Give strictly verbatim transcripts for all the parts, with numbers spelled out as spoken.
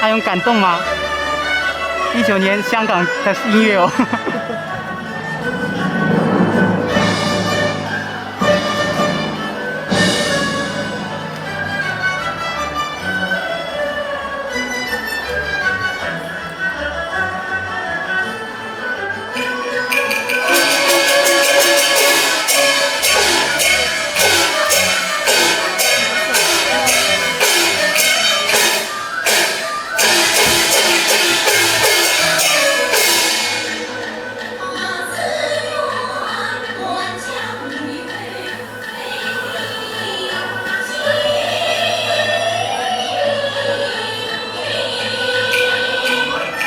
还有感动吗？一九年香港的音乐哦。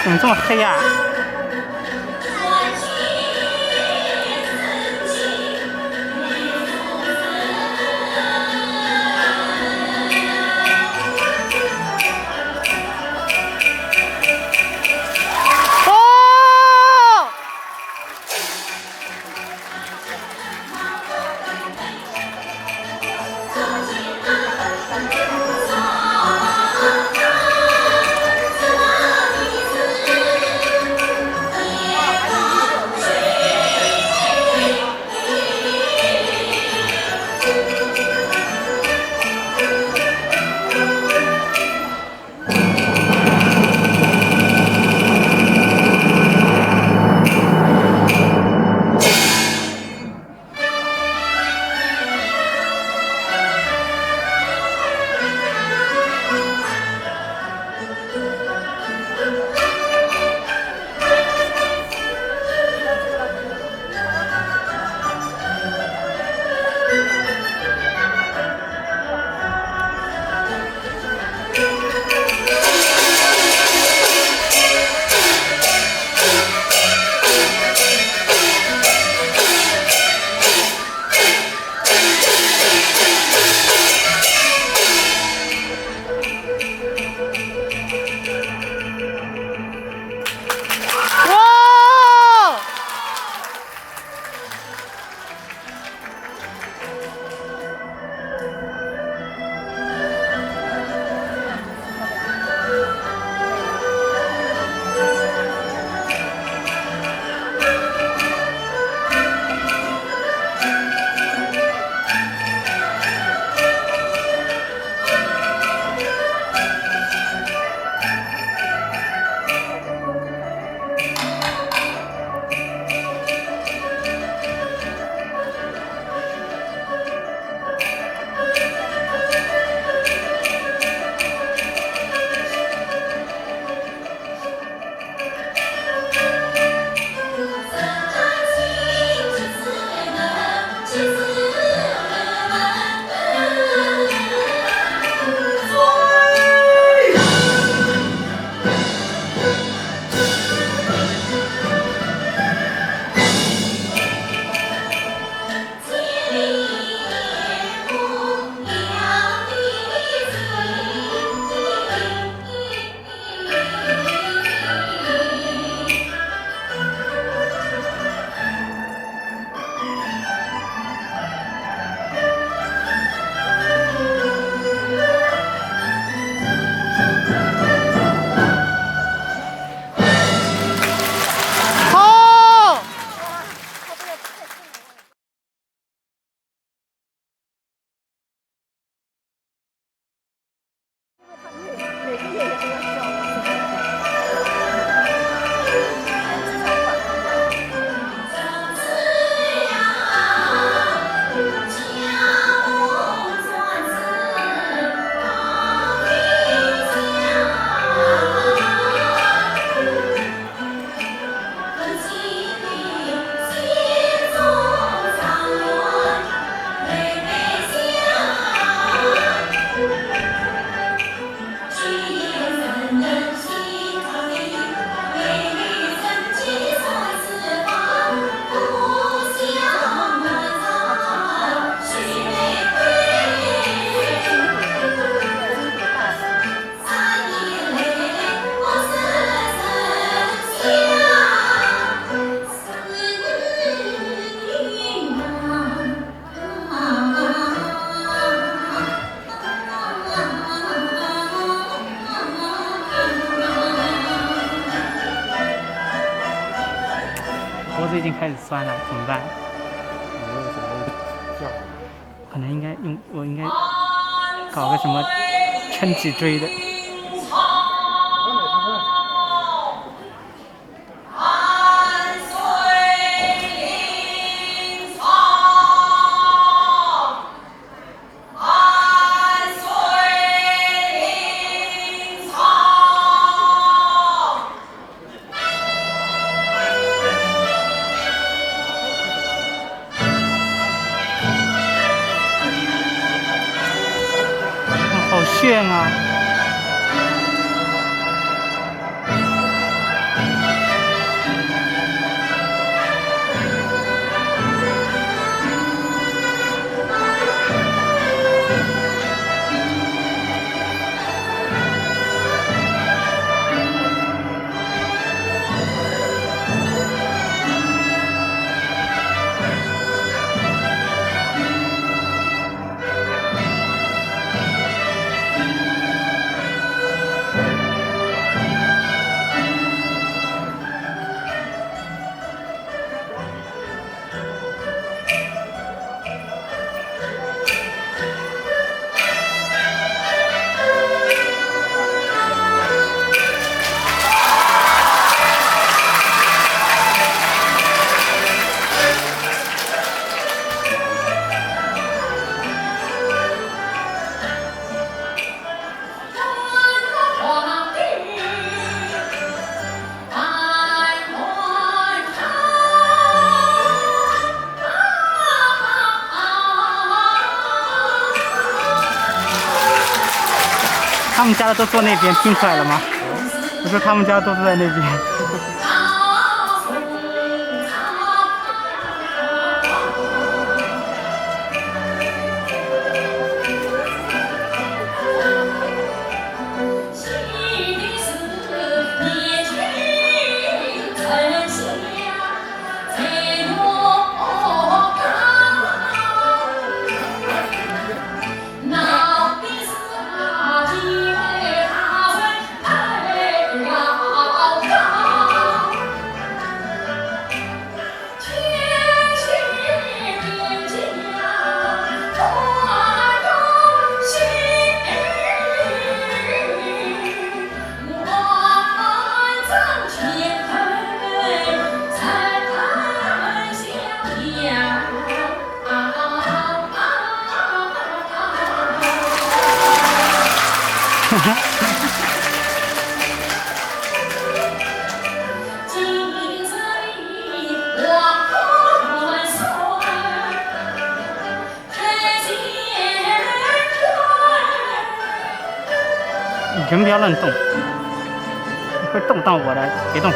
怎么这么黑呀？哦！哇！已经开始酸了，怎么办？没有什么效果。可能应该用，我应该搞个什么撑脊椎的。好炫啊！ 他们家的都坐那边，听出来了吗？我说他们家都坐在那边。人不要乱动，会动到我的，别动。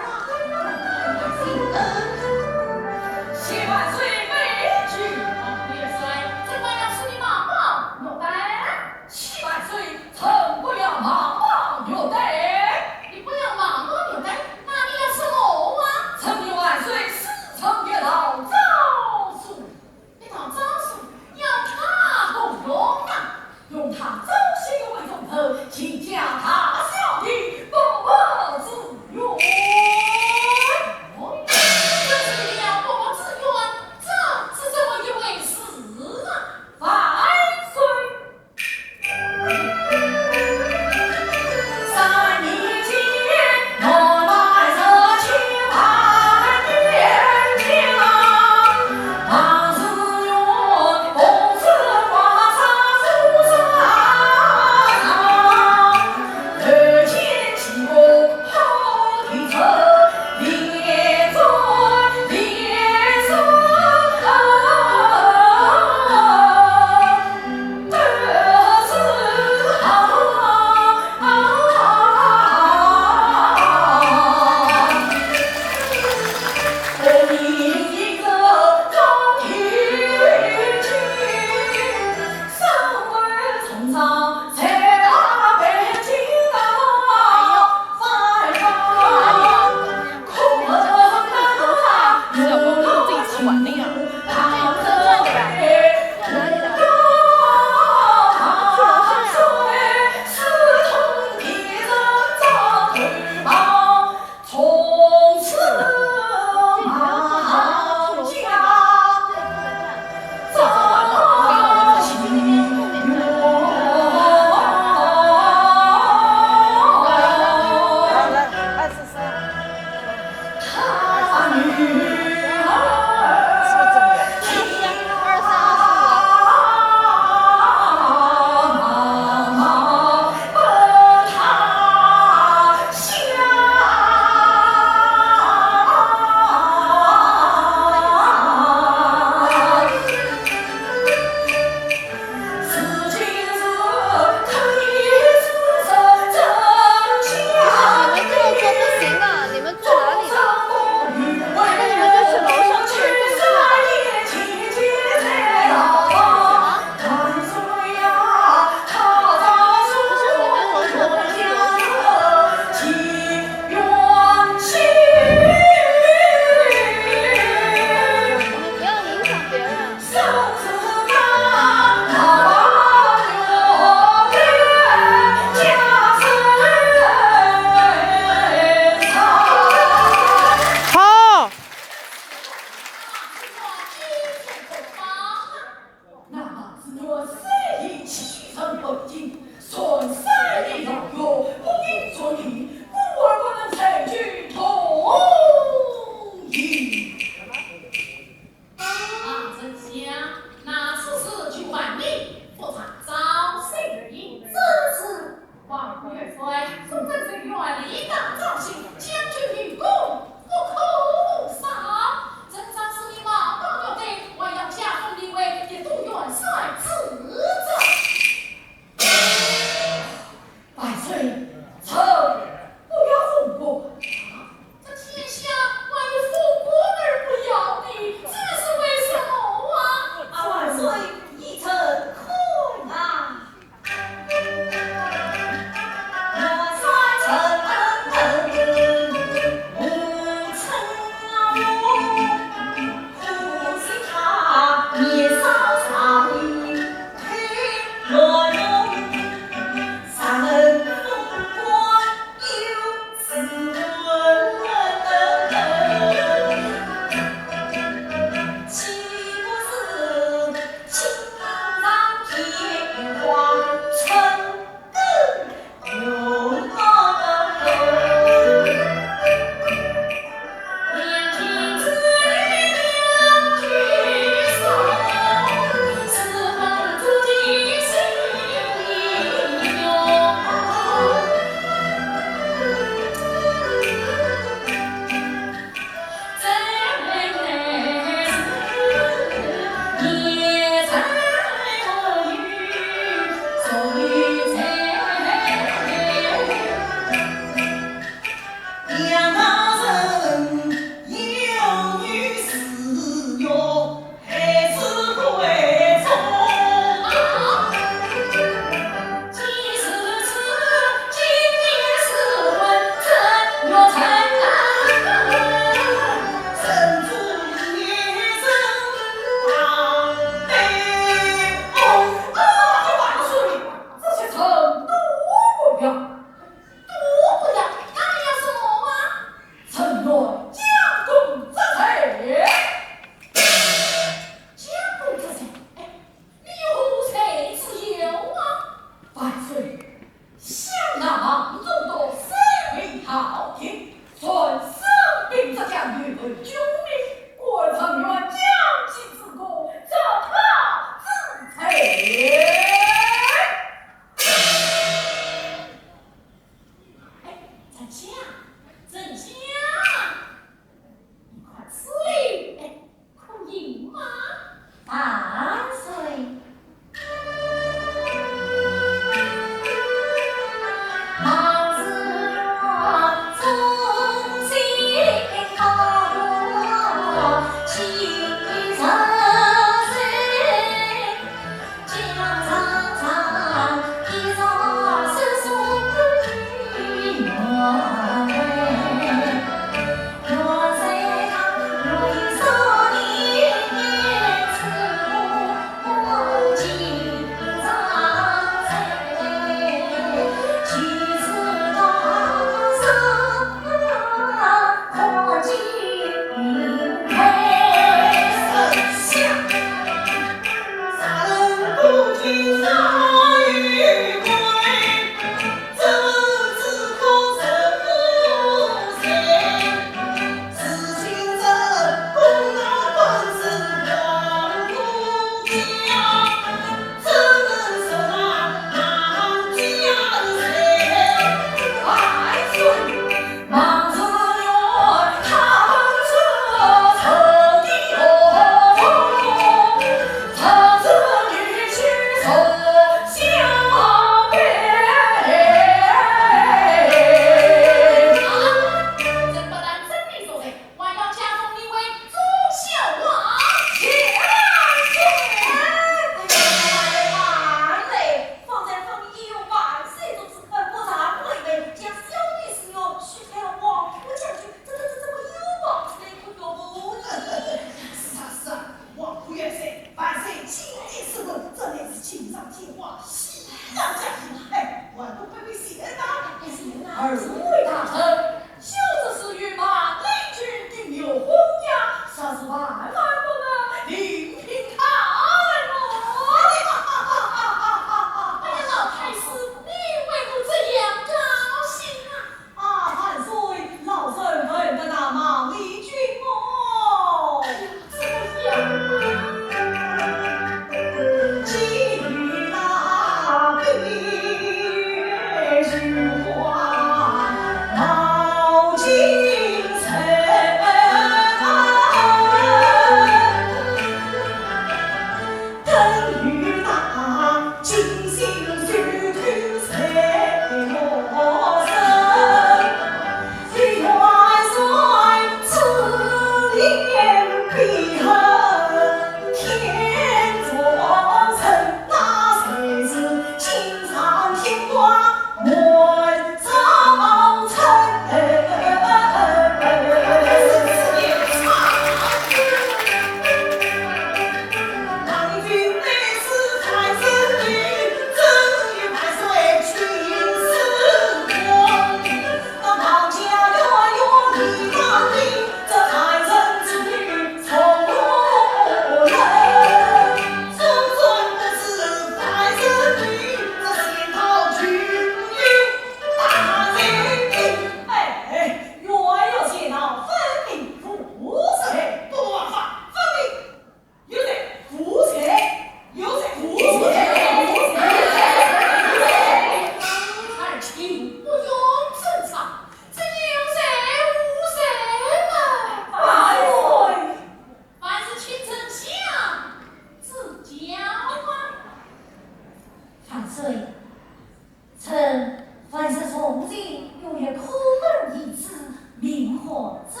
臣闻说从前有一孔门弟子，名唤曾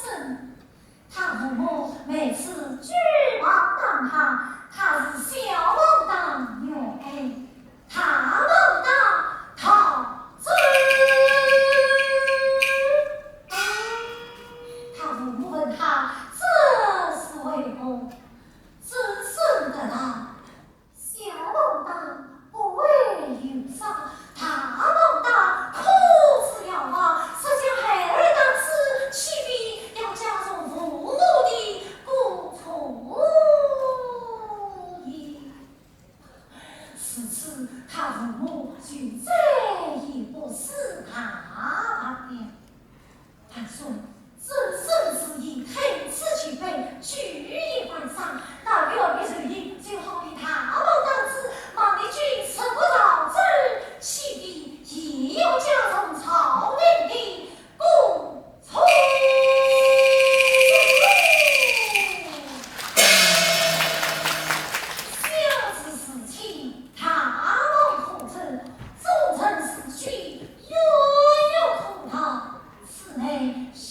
参。他父母每次举棒打他，他是笑棒打玉案，打棒打陶砖。他父母问他这是为何，曾参答道： 笑棒打不为有伤，打棒打可治要害，是将孩儿打死，岂非要加重父母的过错也？自此，他父母就再也不使打棒了。 他说：“曾参此言，退此求备，举一反三，那玉案之人就好比打棒打子，望帝君赦过曹植，岂非也要加重曹魏的过错？”小子自欺，大妄可知，忠臣自许，冤冤可饶。 此乃先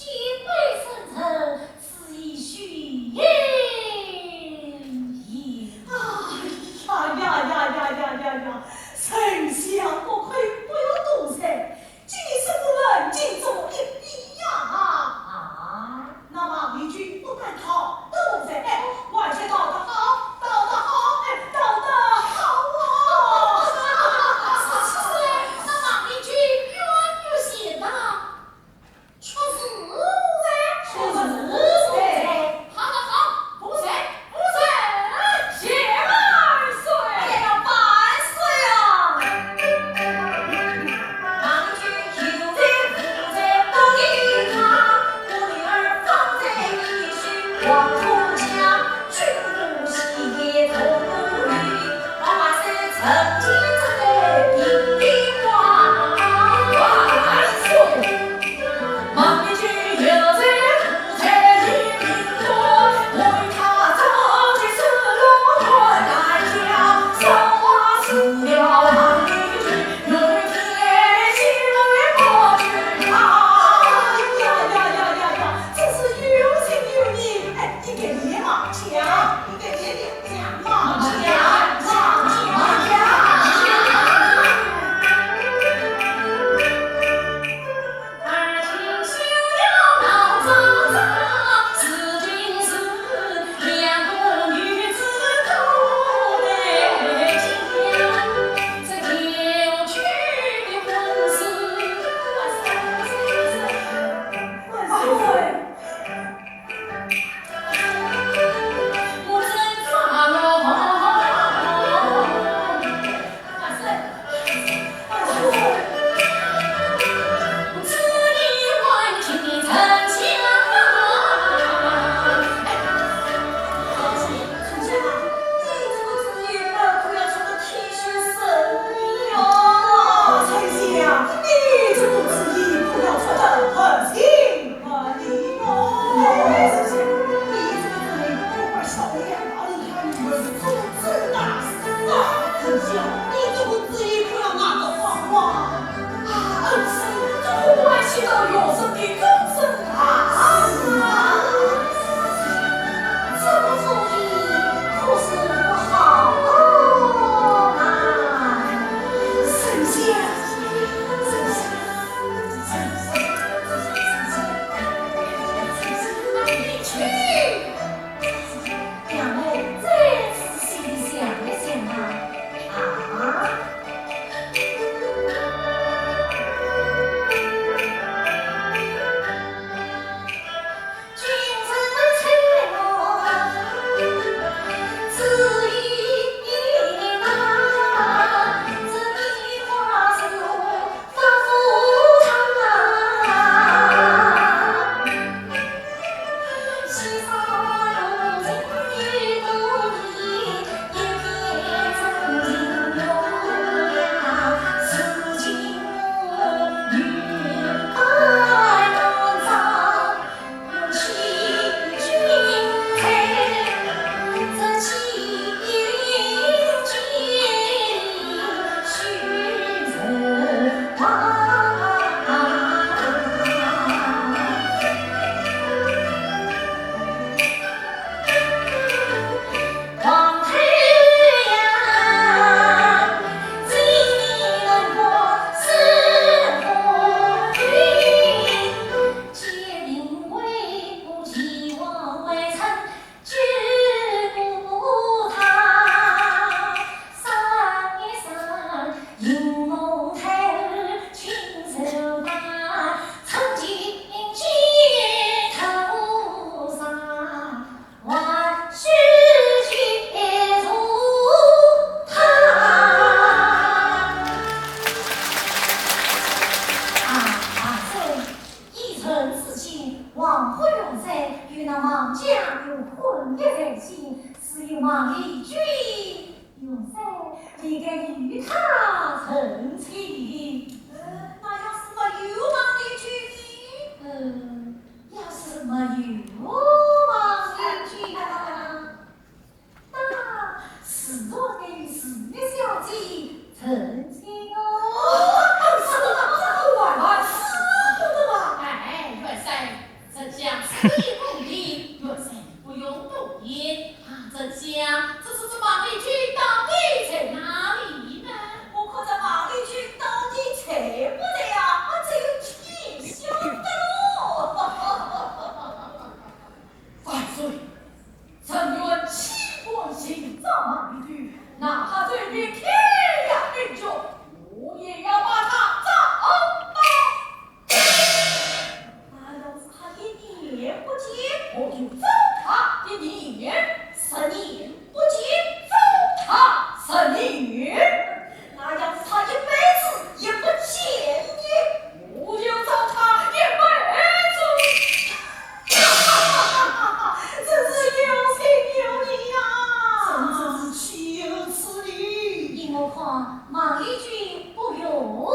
孟丽君不用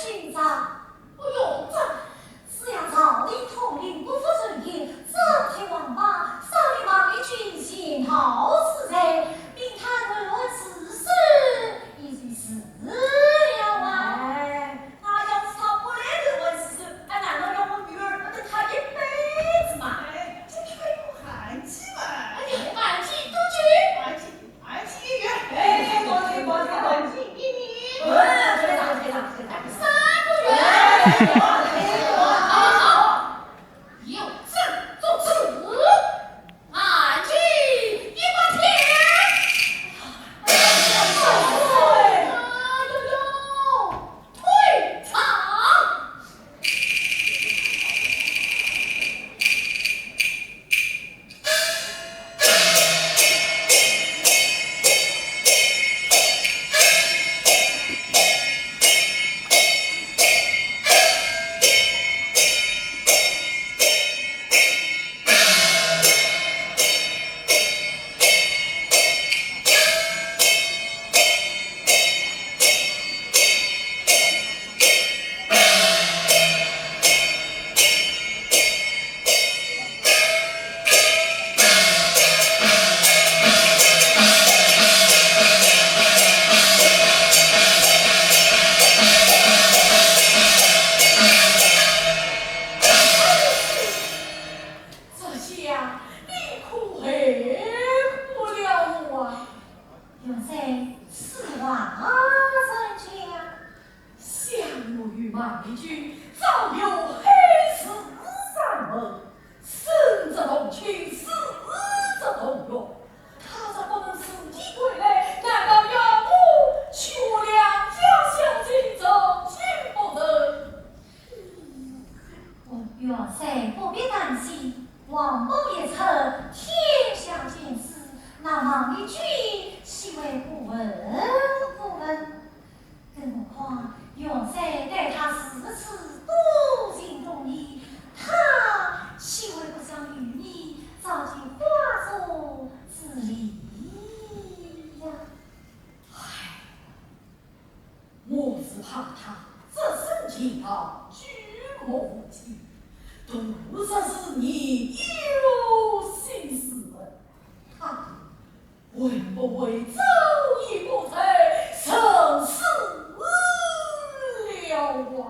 寻找。不用找？只要朝廷通令，国府传言，张贴王榜，少爷孟丽君前号之罪，命她投案自首，也就是了啊。哎，那要是她不来投案自首，哎，难道要我女儿等她一辈子吗？哎，这还有限期吗？哎呀，限期多久？限期 限期一月。哎，限期，限期，限期一年。哎，对了，对了，对了。三个月。哎，好，好，好。有旨作主，限期一百天。哎呦呦，退场。 这下你可恨不了我啊！元帅，此话怎讲？想我与孟丽君早有海誓山盟，生则同亲，死则同穴。她若不能自己归来，难道要我去我梁家小姐重新复仇？ 哦，元帅不必担心，王榜一出，天下皆知，那孟丽君岂会不闻不问？更何况元帅待她如此多情多义，她岂会不想与你早结花烛之礼呀？唉。 我只怕她只身前来举目无亲，独自是你有心事问，她会不会早已不在人世了啊？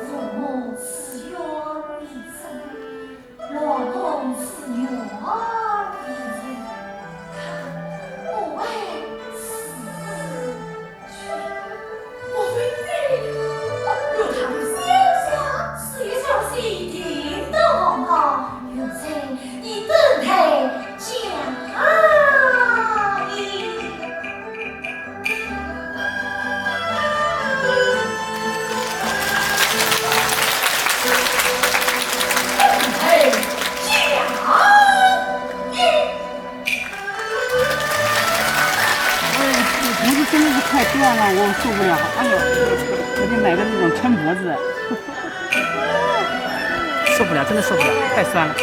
父母自远而亲，老公自远而近，看我爱自己。莫非你与他的消息？是有消息，定到王告，元帅，你等待 讲啊！哎呀，这个脖子真的是快断了，我受不了。哎呦，我得买个那种撑脖子。 受不了，真的受不了，太酸了。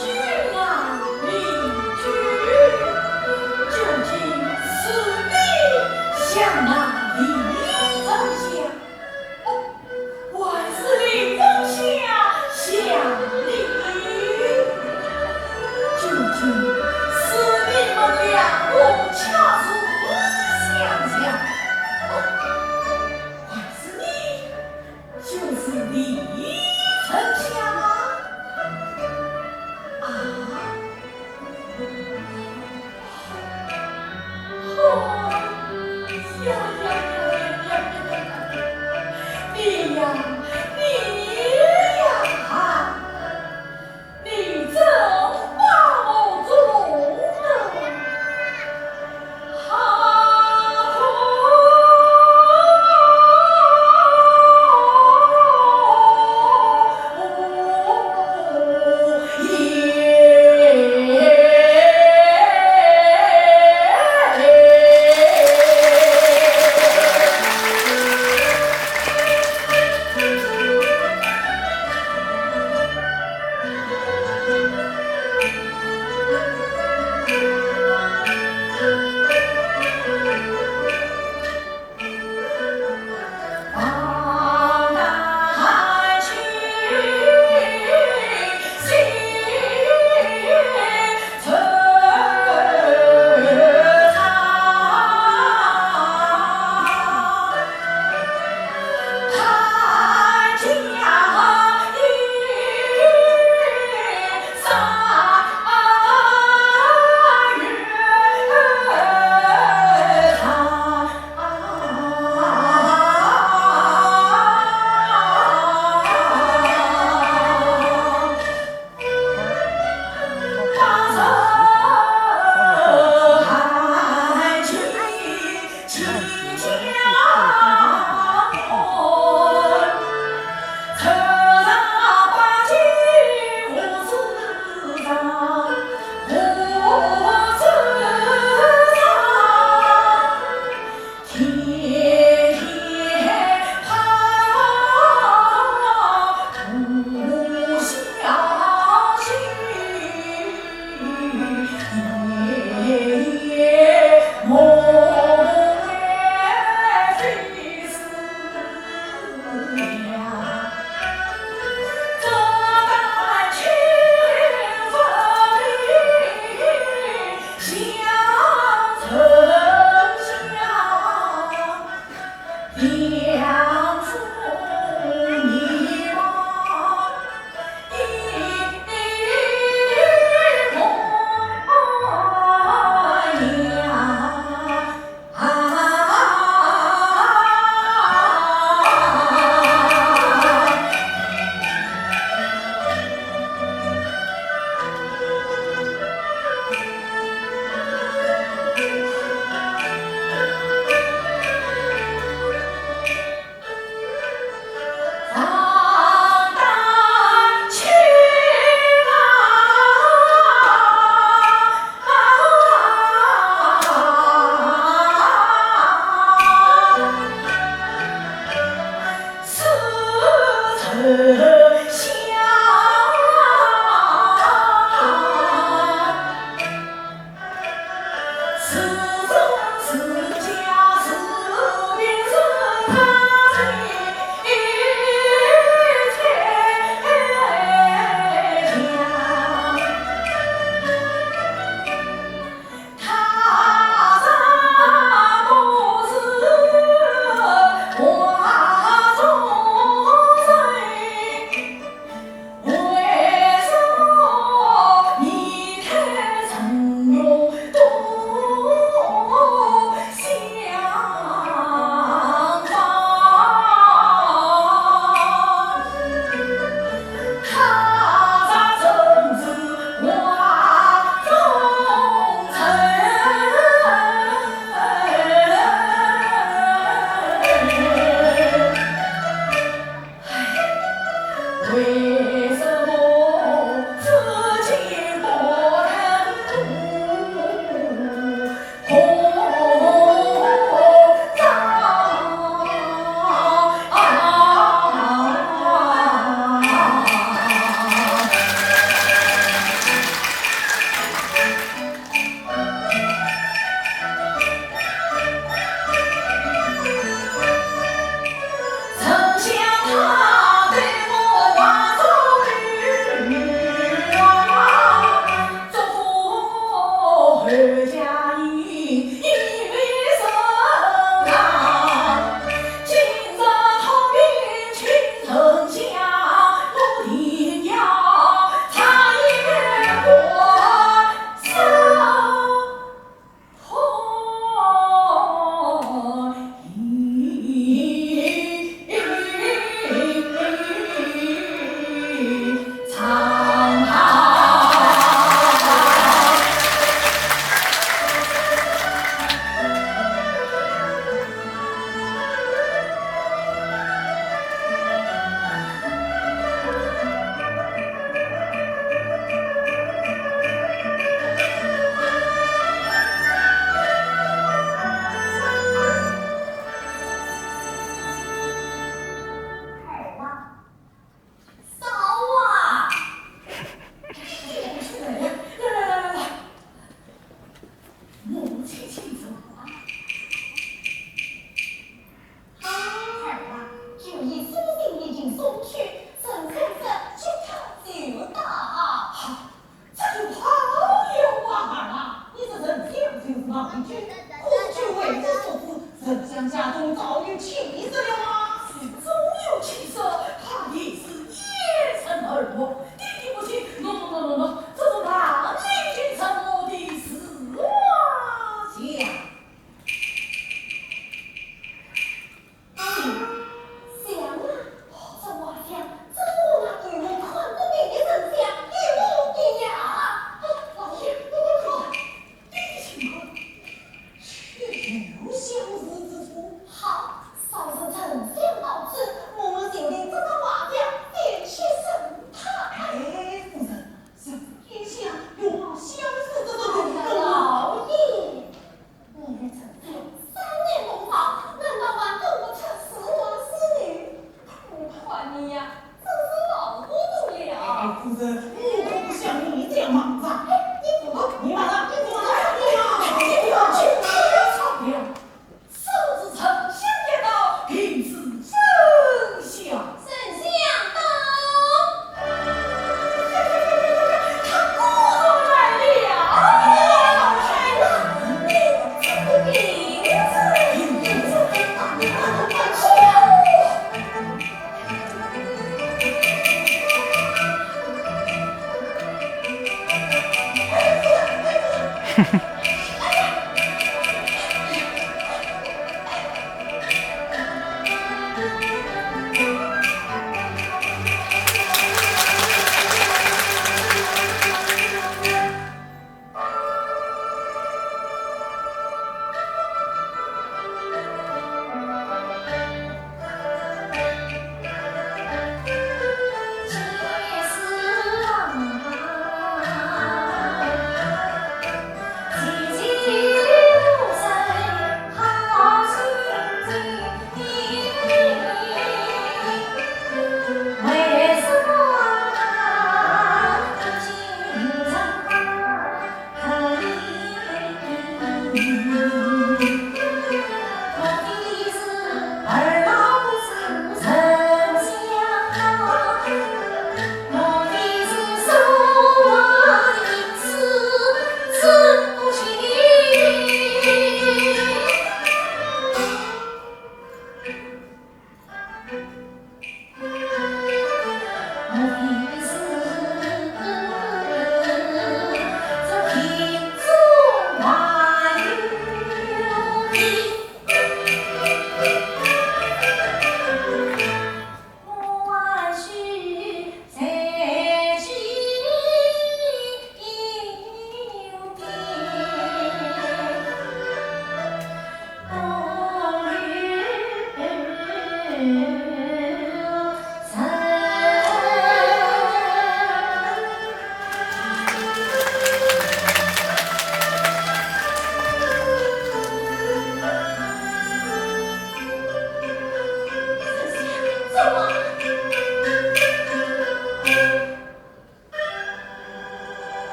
君啊，明君，究竟是你想那李丞相，还是李丞相想你？究竟是你们两个恰如我想象，还是你就是李丞相啊？啊，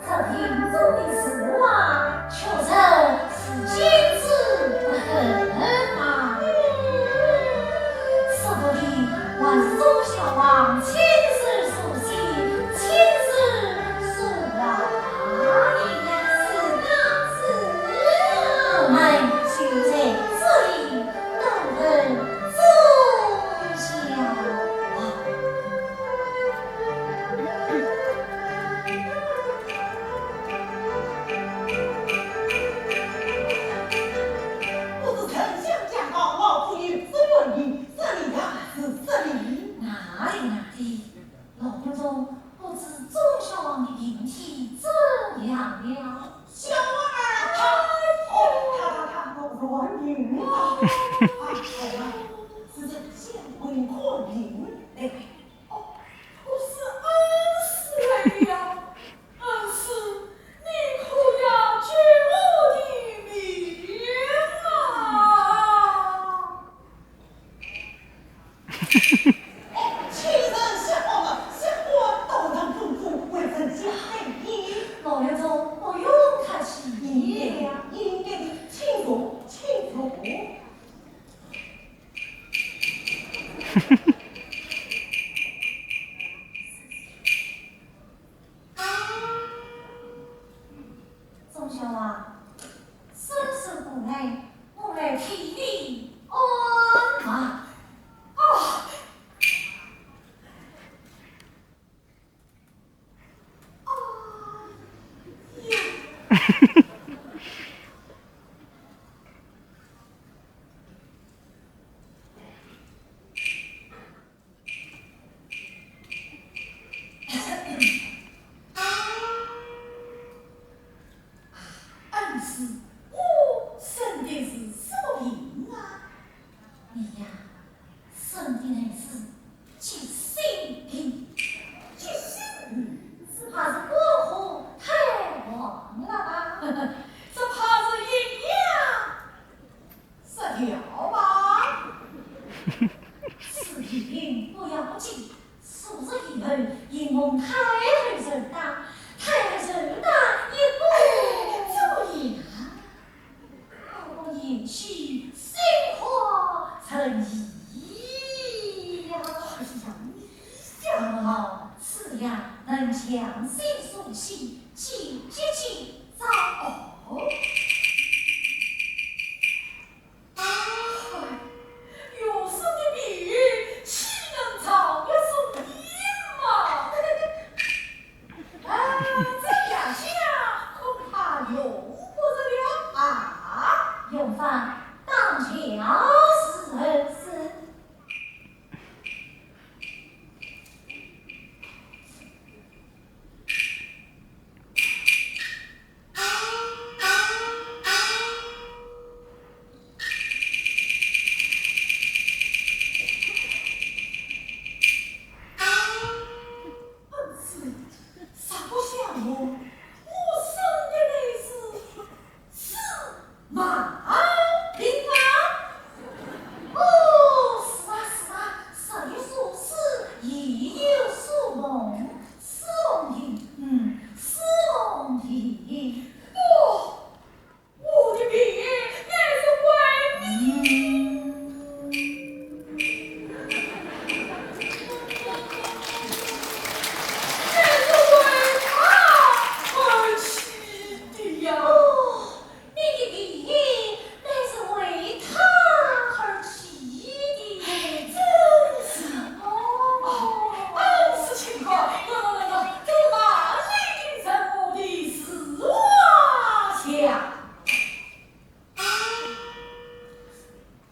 这庭中的树啊，确实是精致不可啊。说不定还是忠孝王亲自书写，亲自书画的呀。是啊，是啊。我们就在这里等候忠孝王。 不知丞相驾到，老夫有失远迎，失礼啊，是失礼。哪里哪里，老观众，不知忠孝王的病体怎样了？小儿，哎，哦，他他他，我软禁啊，啊，好啊。忠孝啊，伸手过来，我来替你按脉。啊！啊呀！ 恩师，我生的是什么病啊？你呀，生的乃是急性病。急性病？只怕是肝火太旺了吧？只怕是营养 失调吧。此病不要紧，数日以后，因蒙太后受打，太后受打一个怎么样？我也许心火成疑呀。哎呀，你呀。那么，此药能强心舒气，解急急躁。哦。 哎，有时的病气能燥也是病嘛。哎，这药效恐怕用不着了啊。用法当巧是何事？ 啥个香火？我生的乃是 是毛病啊？哦，是啊，是啊，日有所思，夜有所梦，思梦萦，嗯，思梦萦。哦，我的病乃是外面。 这是为他而起的呀。哦，你的病乃是为他而起的。哎，真是。哦。哦，恩师请看，喏，喏，喏，喏，这个哪里的人物的字画像？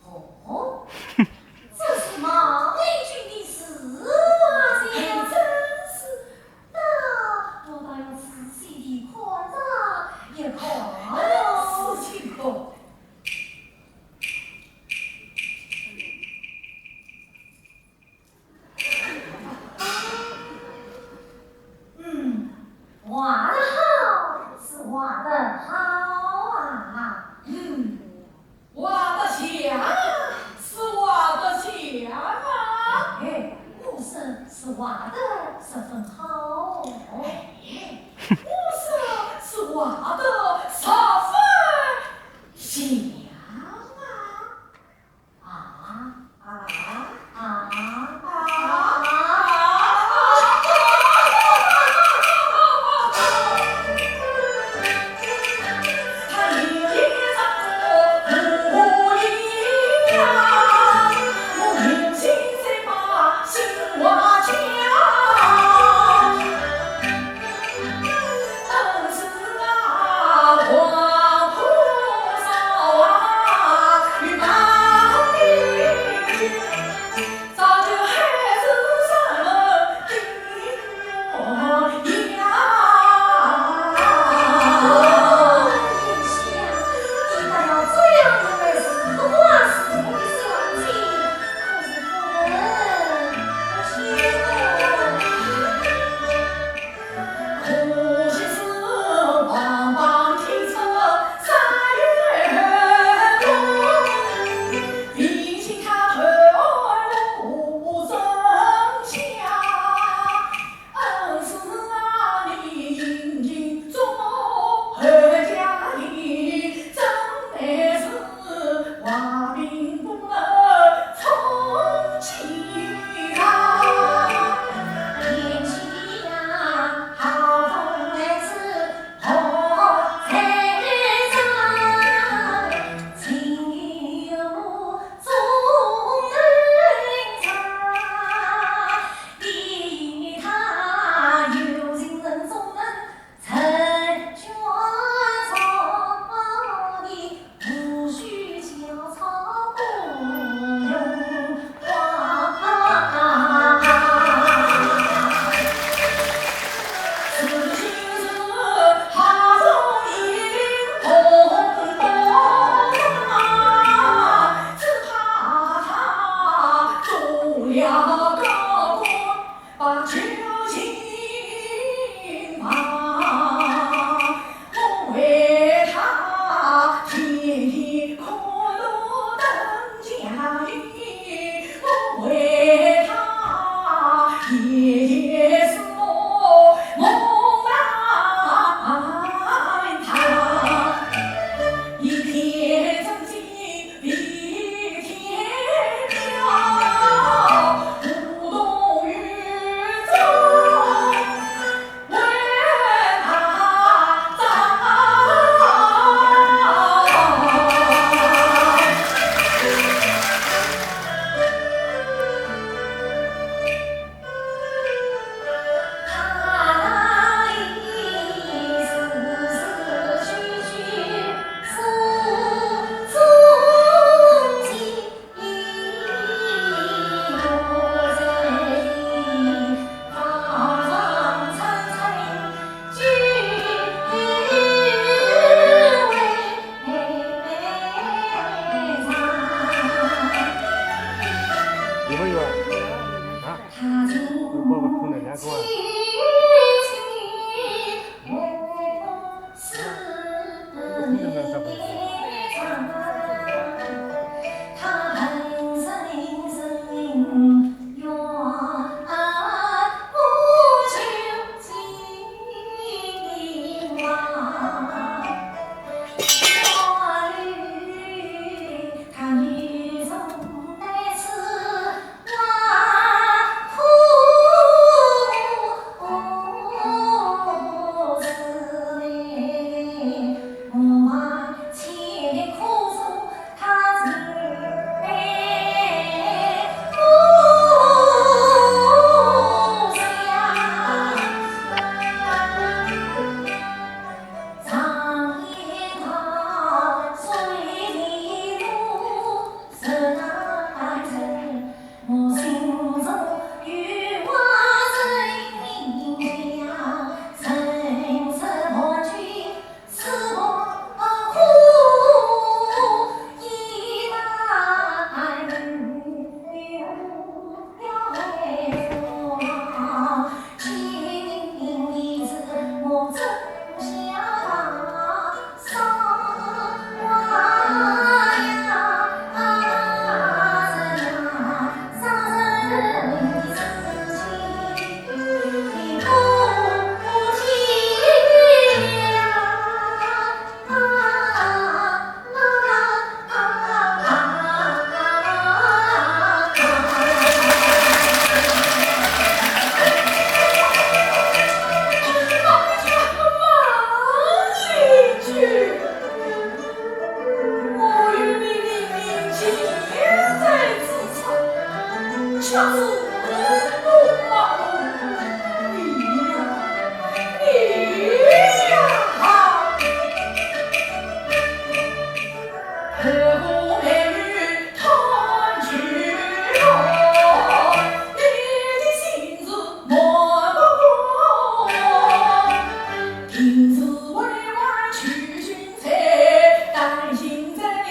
哦，这是毛利君的字啊，哎，真是。那我倒要仔细地看上一看。事情可 嗯，画得好，是画得好啊。嗯，画得像，是画得像啊。哎，我说是画得十分好。哎，我说是画得十分像啊。上次我，你呀，你呀，和我妹妹谈情话，你的心事瞒不过。今日为官求君在，但行在你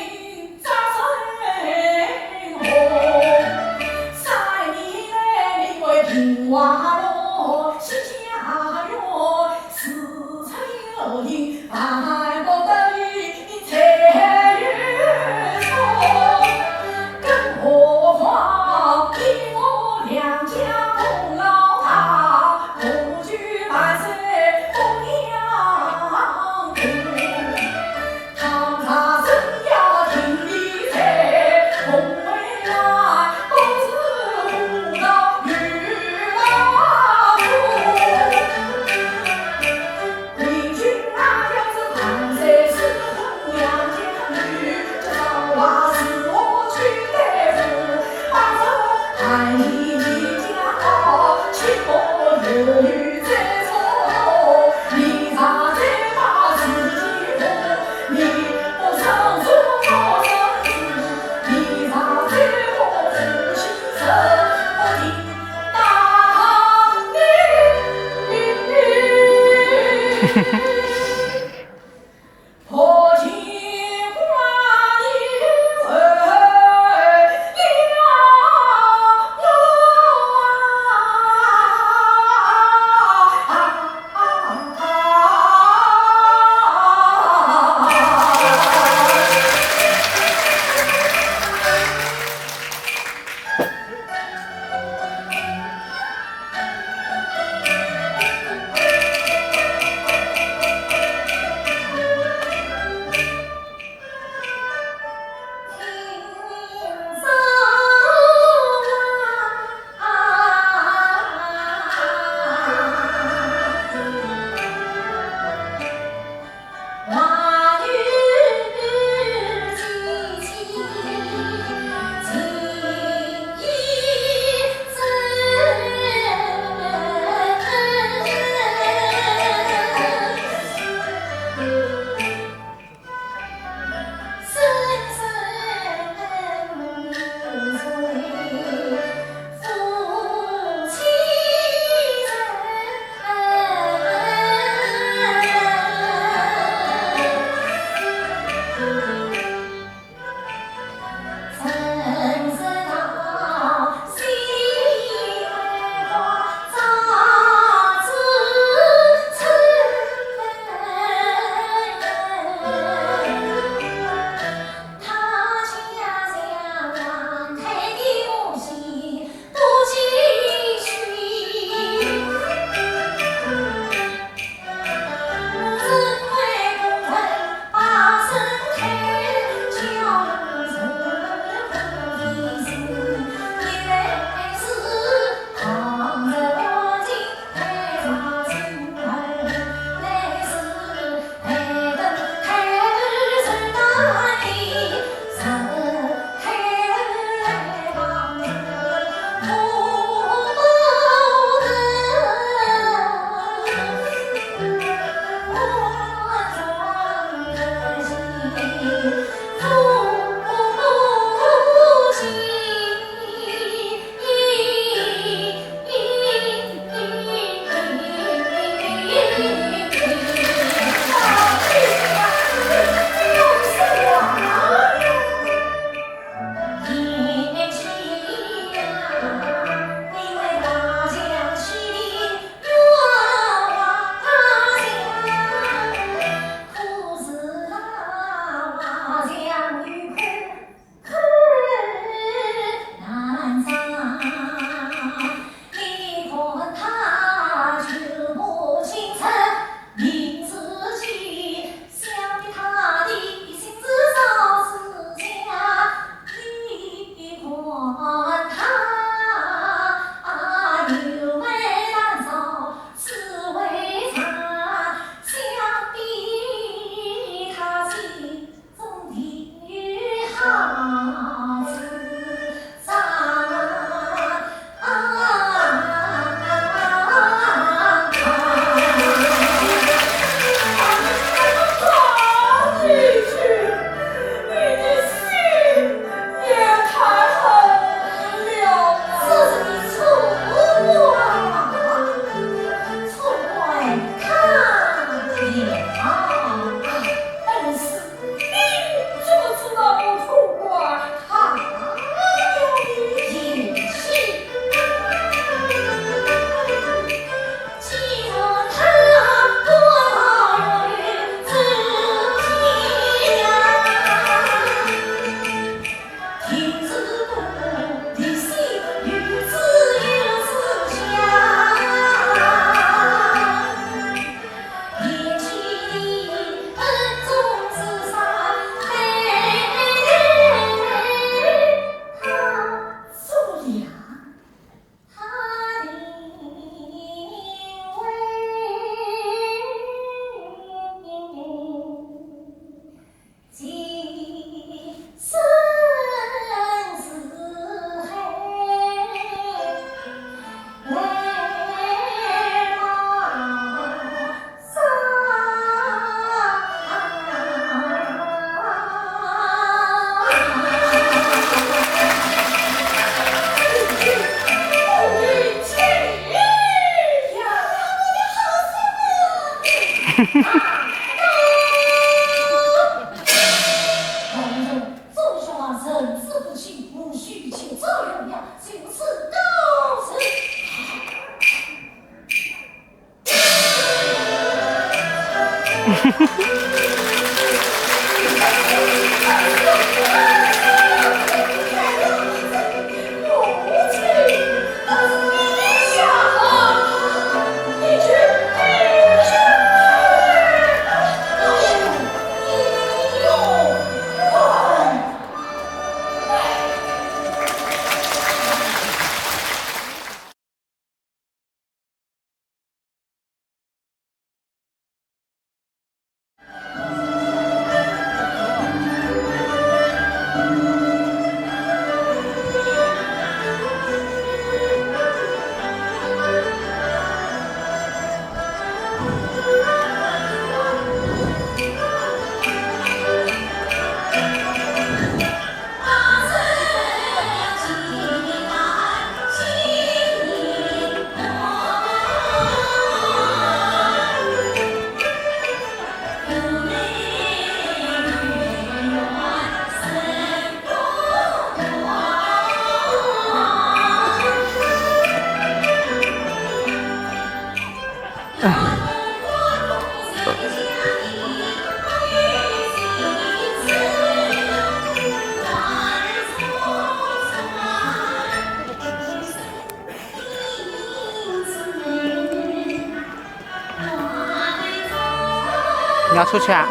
你要出去啊？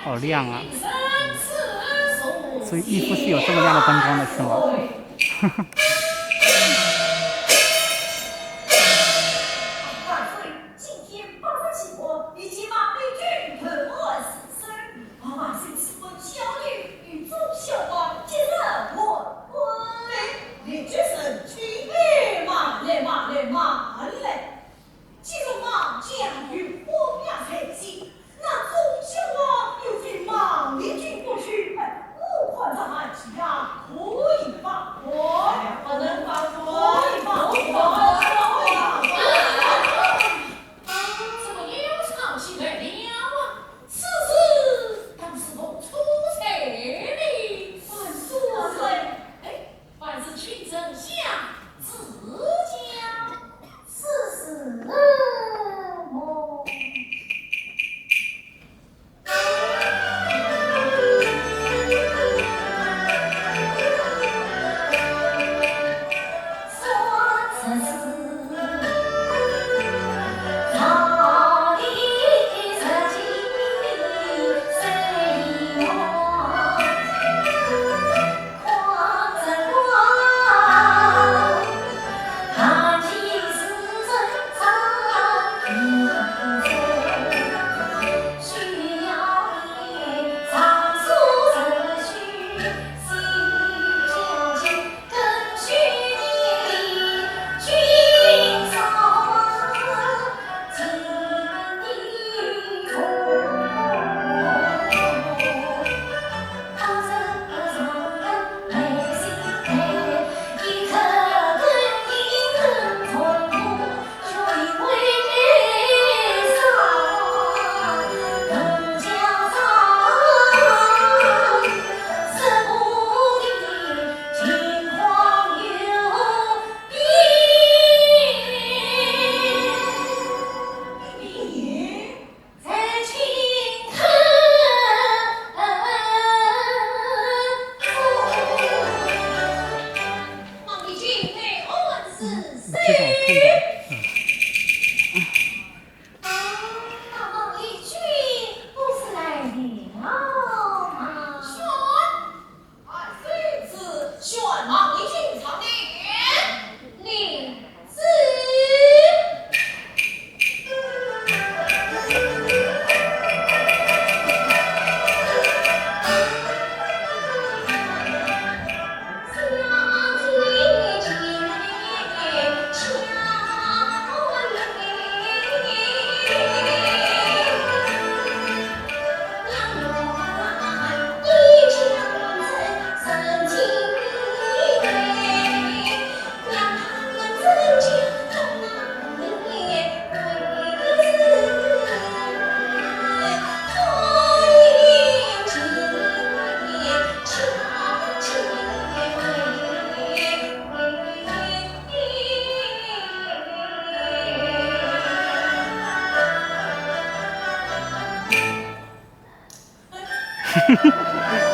好亮啊！所以义父是有这么亮的灯光的，是吗？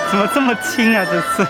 怎么这么轻啊？这次。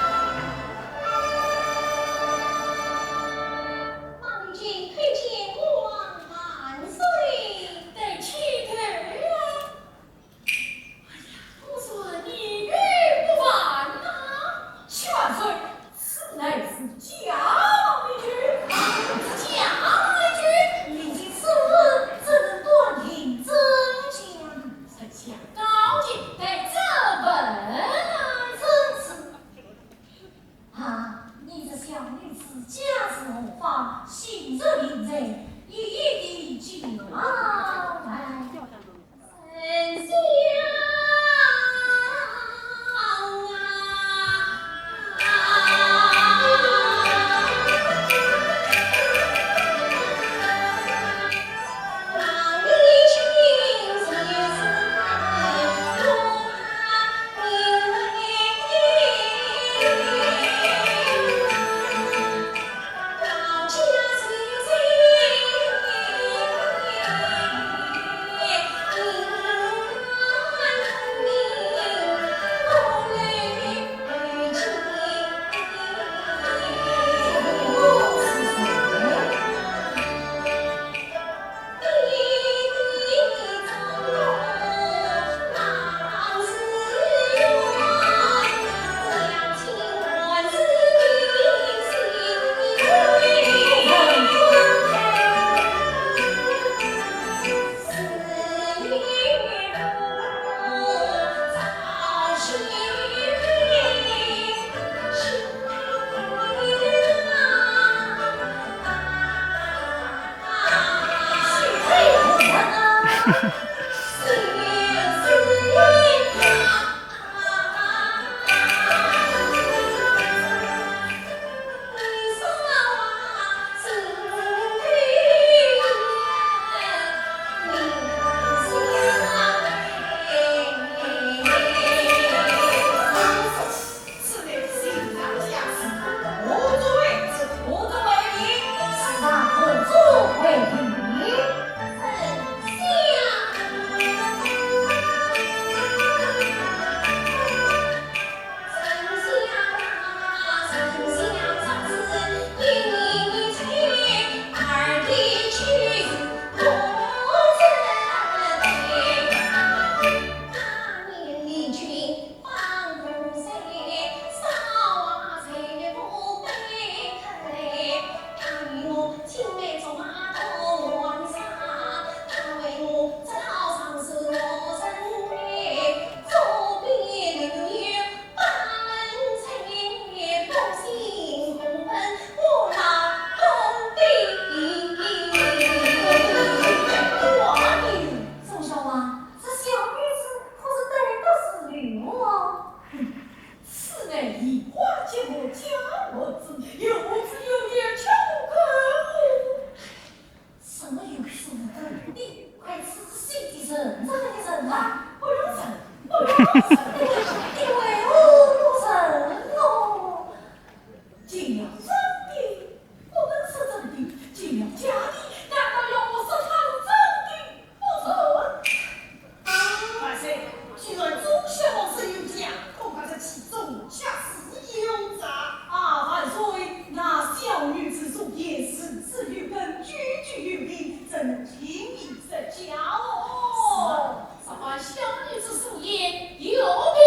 你为何不认我？进了正殿，不能说真的；进了假的，难道要我说他是真的不成？万岁，既然忠孝是冤家，恐怕这其中恰似有诈。啊，万岁，那小女子所言事事有根，句句有理，怎能轻易实假哦？是啊，这番小女子所言有凭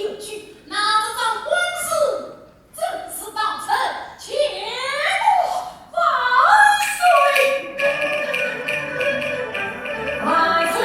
有据，那这桩官司 正是当成结果。万岁！万岁！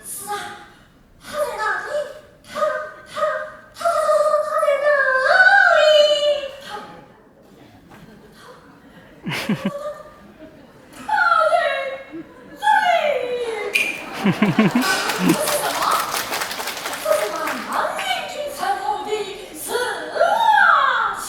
是啊，他在哪里？他，他，他，他，他，他在哪里？他，他，他在这里。什么？这是满门英俊称呼的是啊，下。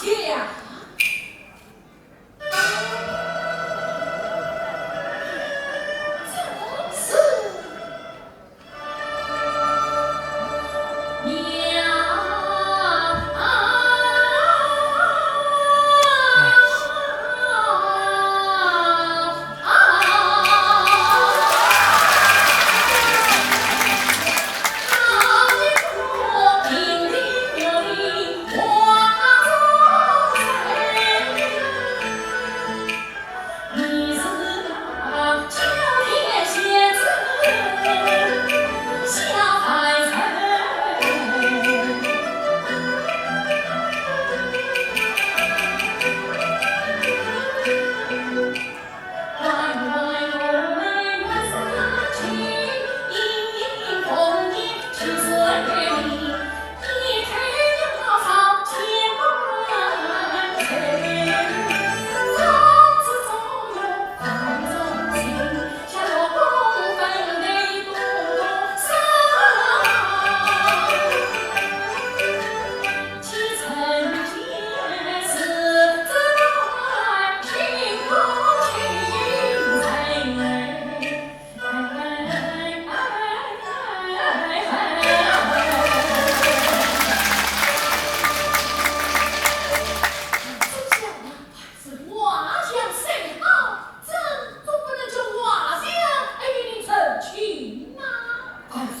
是画像甚好，朕总不能叫画像而与你成亲呐。万岁，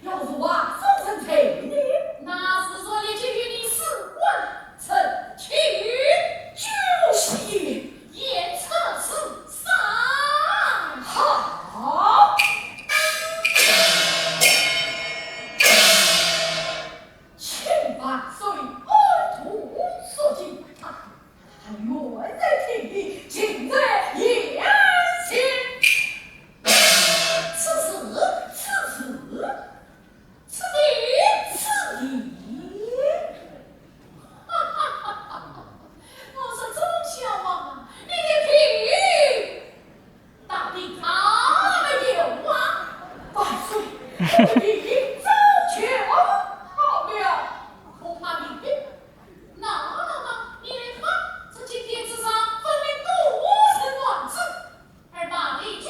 要是画像成亲呢？那是说你就与你死活成亲。就是，言出此山。好。 请万岁安度肃静。啊，他远在天边，近在眼前。此事，此事，此事你早就好了，不怕你的。那，那，那，你来看，这金匾之上分明都是男子，而那里去，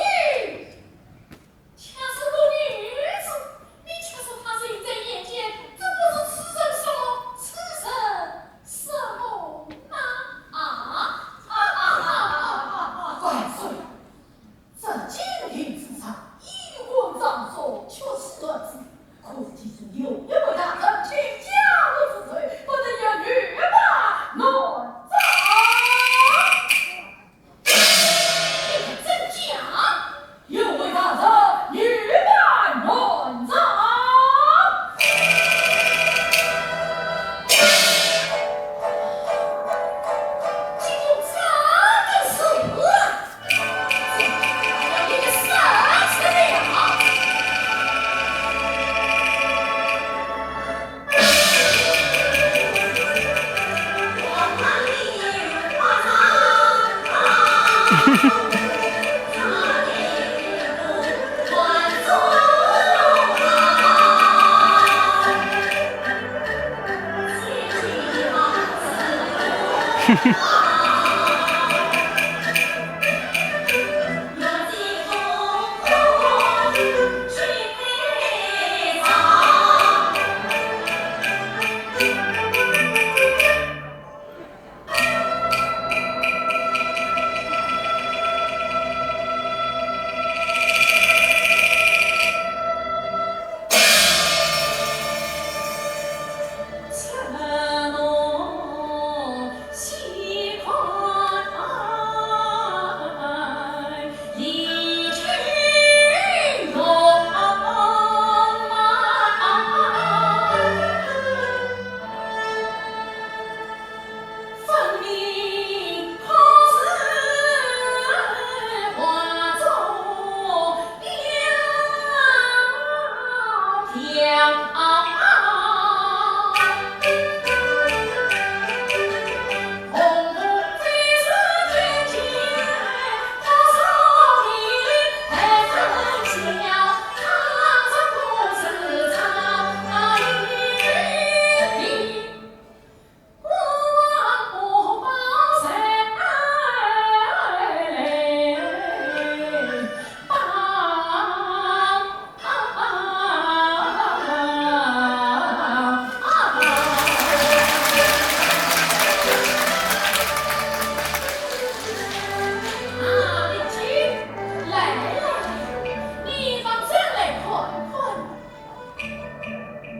却是个女子。你且说她人在眼前，怎不知此人什么？此人什么呢？啊？啊，啊，啊，啊，啊，万岁！ 这金匾之上衣冠装束，确是男子，可是其中有一位大人，请家父之罪，不能有女扮男装。真假？有位大人，女扮男装。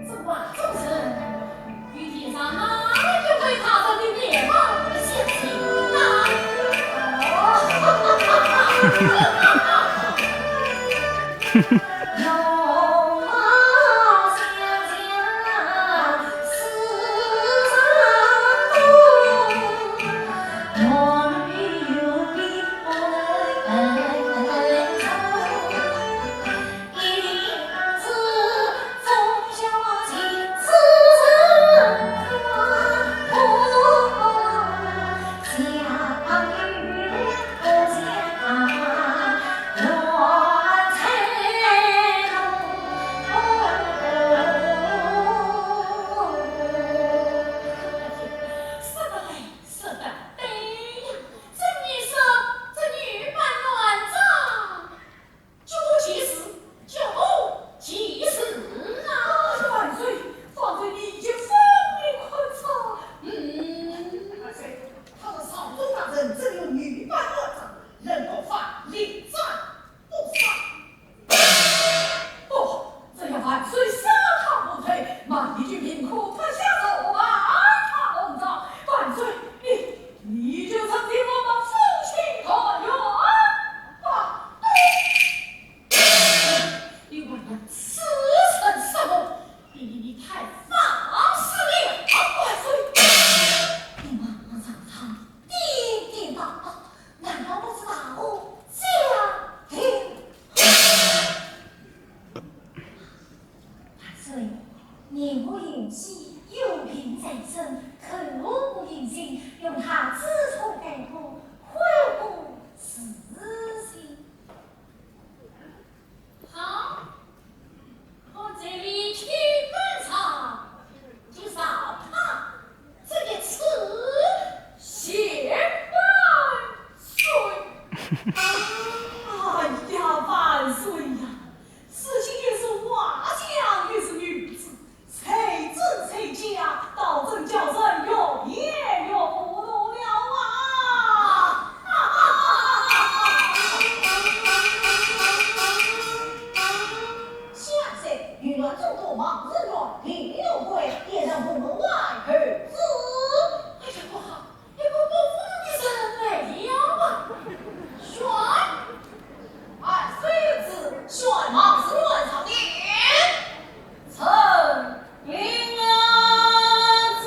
这画中人与地上那一位大人的面貌相像啊！说得对，说得对呀，这女色，这女扮男装， 绝不其事，绝不其事啊！万岁，万岁，你就放你宽恕。嗯，万岁，倘若朝中大臣真有女扮男装，能够犯立斩不杀。不，只要万岁赦他无罪，万一军民可脱下手，把他弄着。万岁，你，你就成全我们夫妻团圆吧。 你还要痴神什么？你，你，你太放肆了！万岁，你马上让他点点到，难道不是大祸降临？万岁，年过有喜，有病在身，可不忍心让他知错改过，悔过自新。 好，望子元，定有悔，也让我们外儿子。哎呀，不好，一个不服的人来了吧？选，哎，谁子选望子元上殿？臣领旨。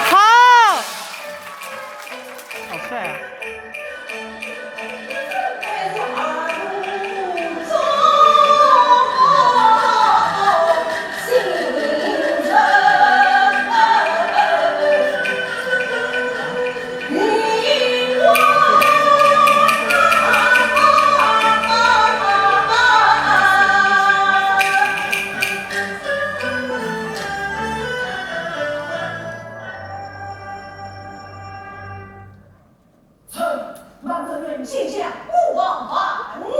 好。好帅啊！臣，望子元见驾，吾皇万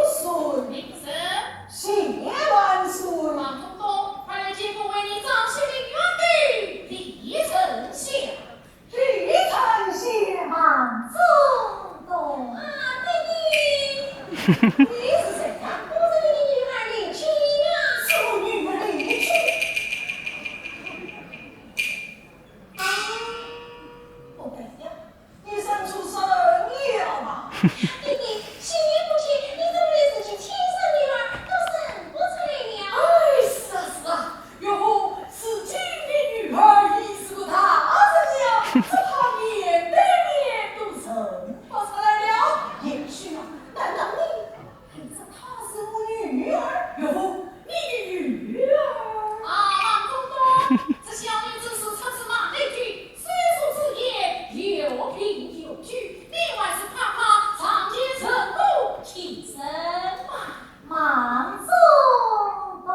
岁。平身。谢万岁。王中东，快来见过为你掌旗领元的李丞相。李丞相。王中东。啊，爹爹。你是谁呀？我是你的女儿李珠呀。是我女儿李珠？啊，不对呀。 你生出身了吗？爹爹，许久不见，你怎么连自己亲生女儿都认不出来了？哎，是啊，是啊，岳父是亲的女儿，已是个大人了，只怕面对面都认不出来了。贤婿啊，难道你 可是她是我女儿。岳父，你的女儿？啊，王中东，这小女子是出自马陵郡，虽俗之言，有凭有据，你还是快快上殿成亲吧。王中东。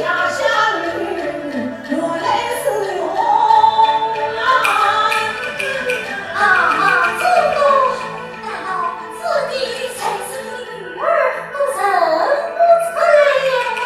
啊，这个，难道自己才是女儿，都认不出来了吗？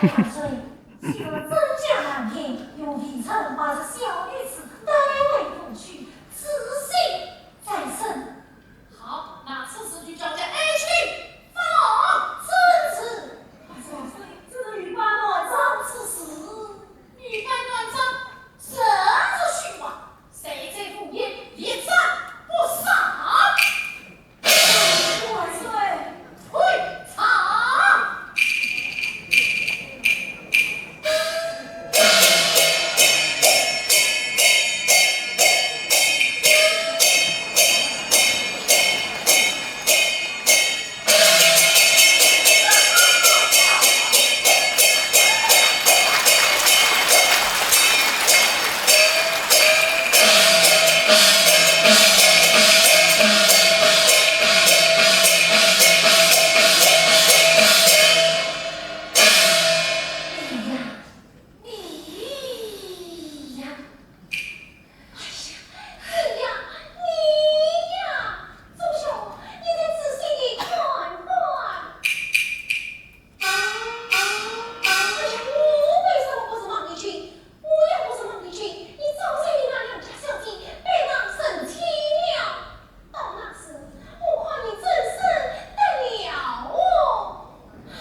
所以，既然真假难辨，容未曾把这小女子带回府去，仔细再审。好，那此事就交给爱卿发落。遵旨。万岁，这是女扮男装之事。女扮男装，实是虚妄，谁在府尹一斩不赦。 万岁！退场！你呀，你呀，哎呀，你呀，周兄，你再仔细地看看。 哎呀，我为什么不是孟丽君？我要不是孟丽君，你早就与那良家小姐拜堂成亲了。到那时，我看你怎生得了哦！哼！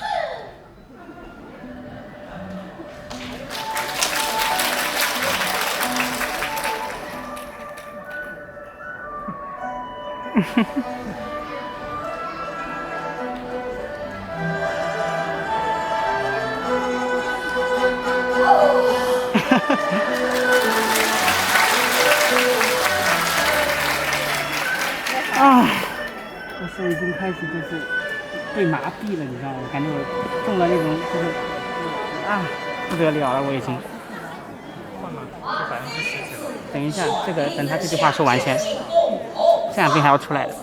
啊，我手已经开始就是被麻痹了，你知道吗？我感觉我中了那种就是啊，不得了了，我已经。 等一下，这个等他这句话说完先，这两遍还要出来的。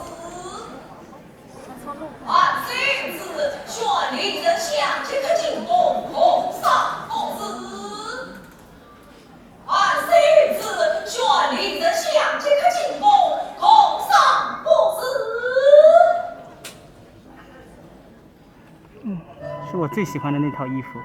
嗯，是我最喜欢的那套衣服。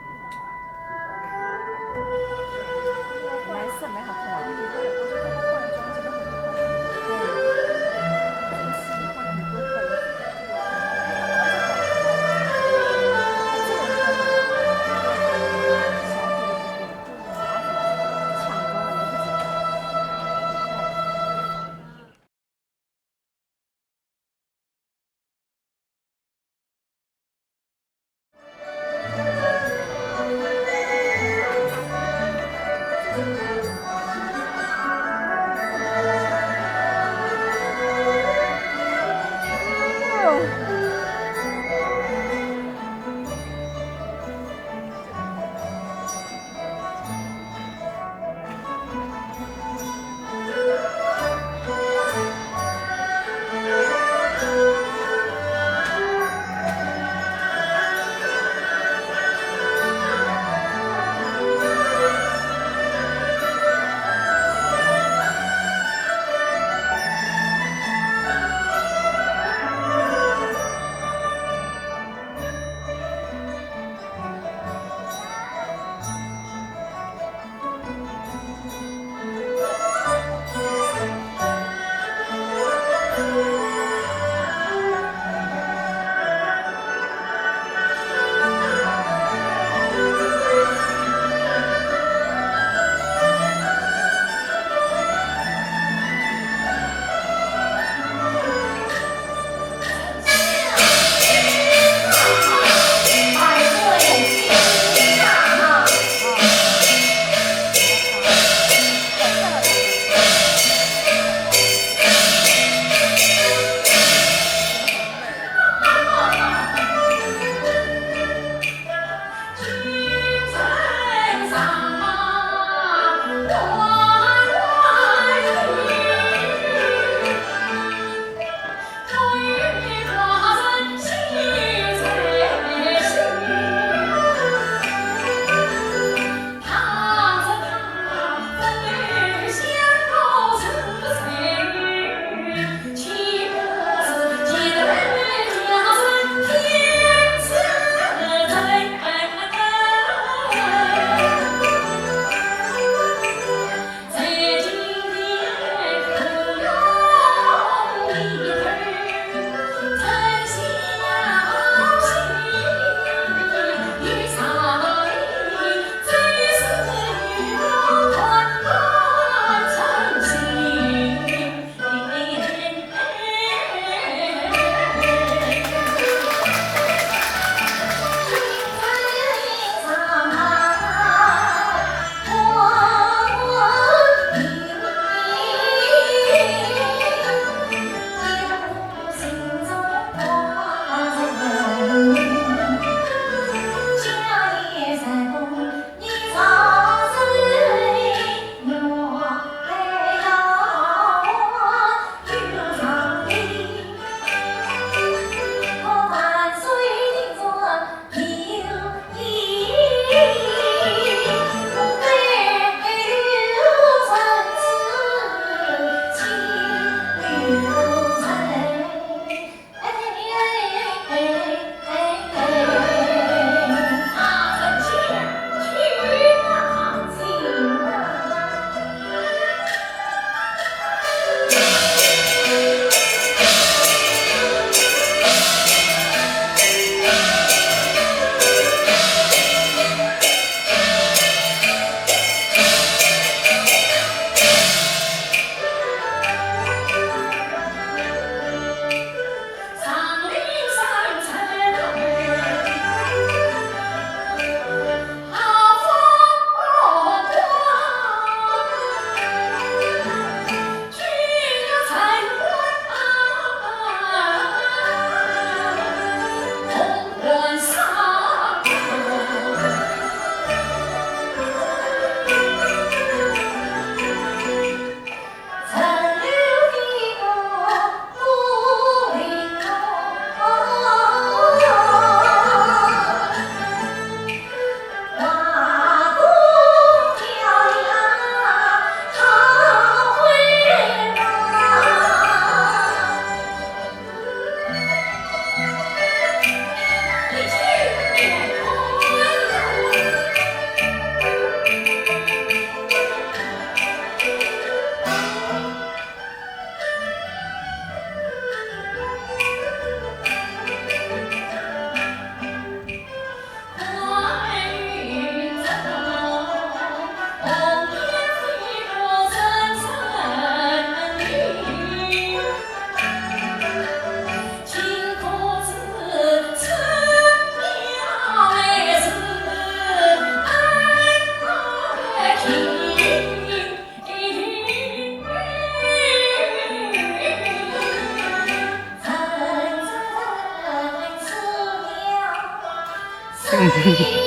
哎呀！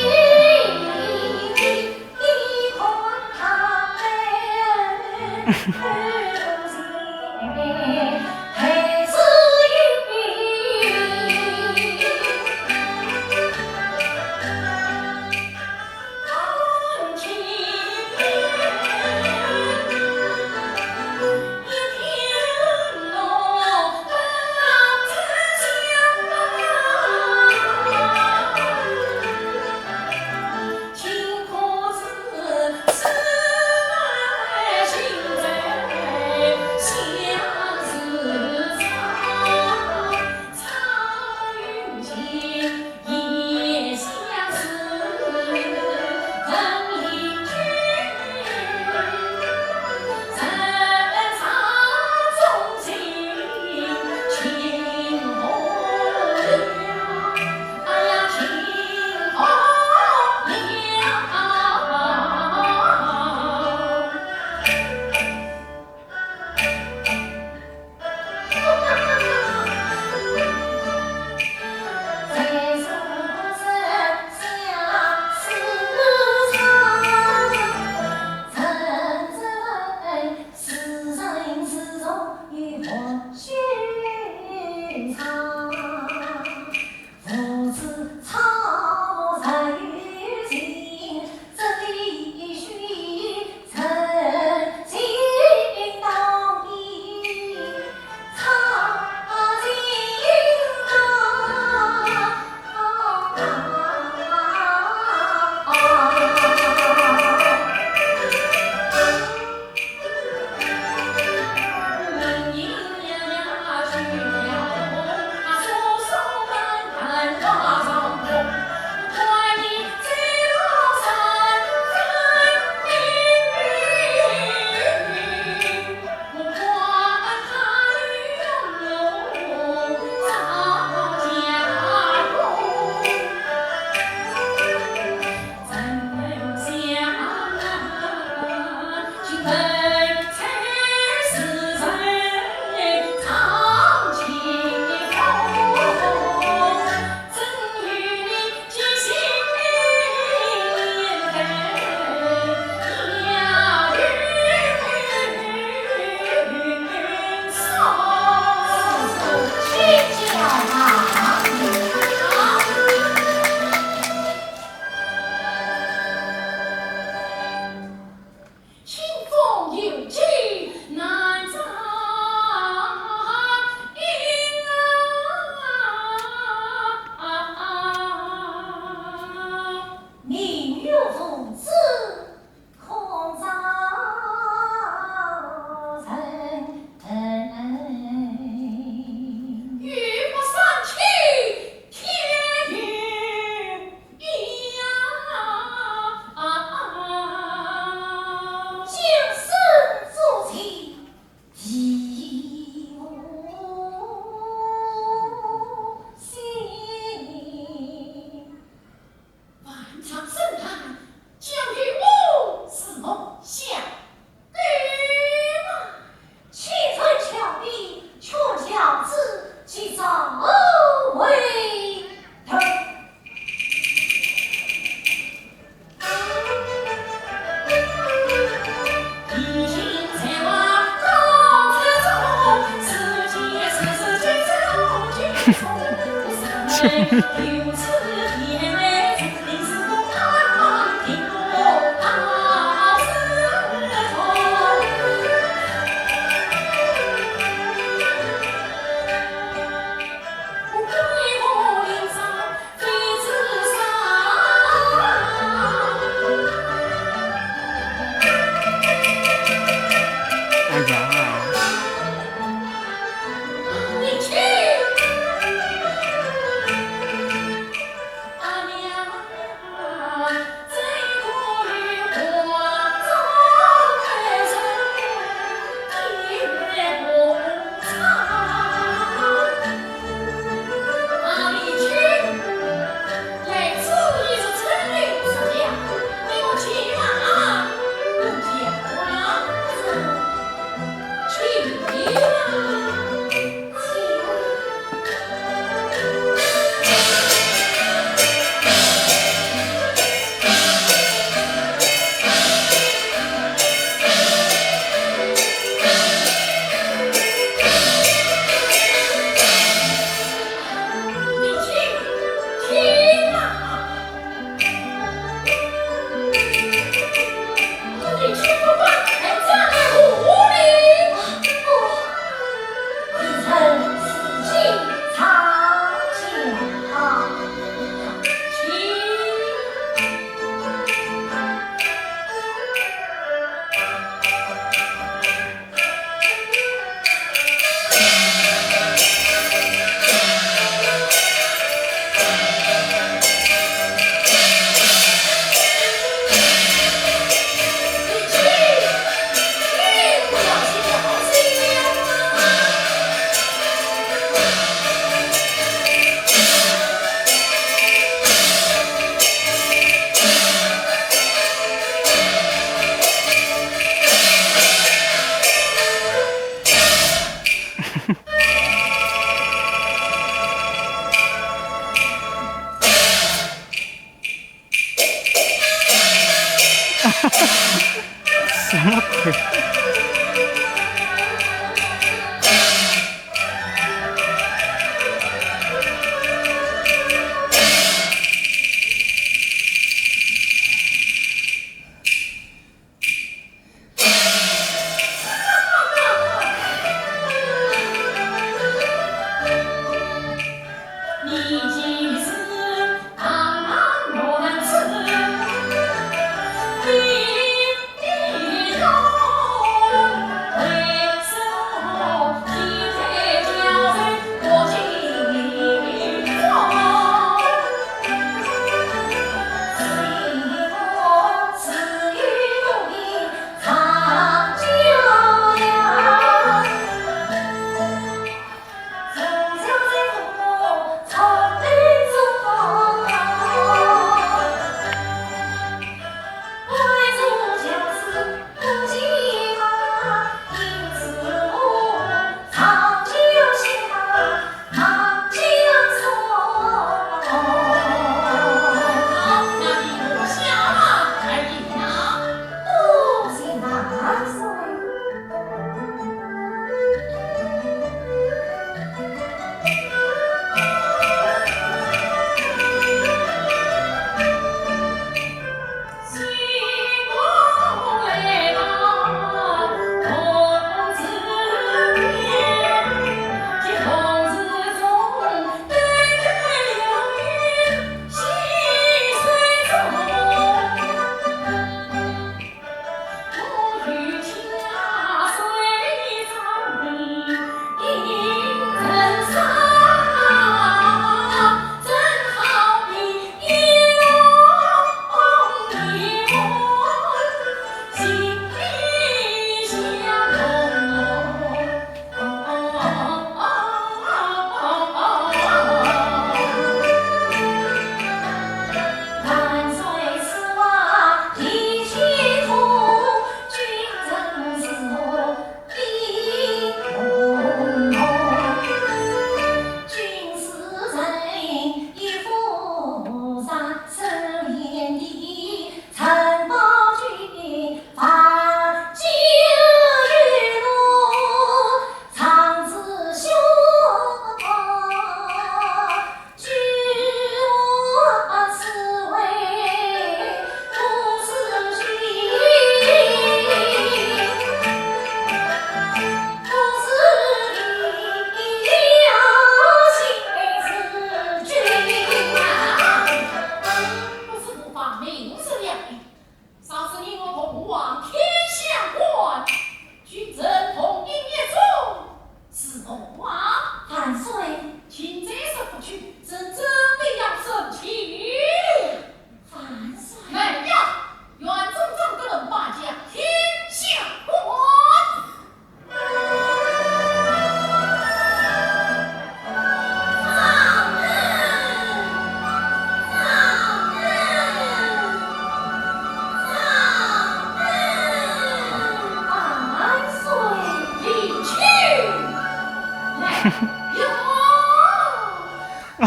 我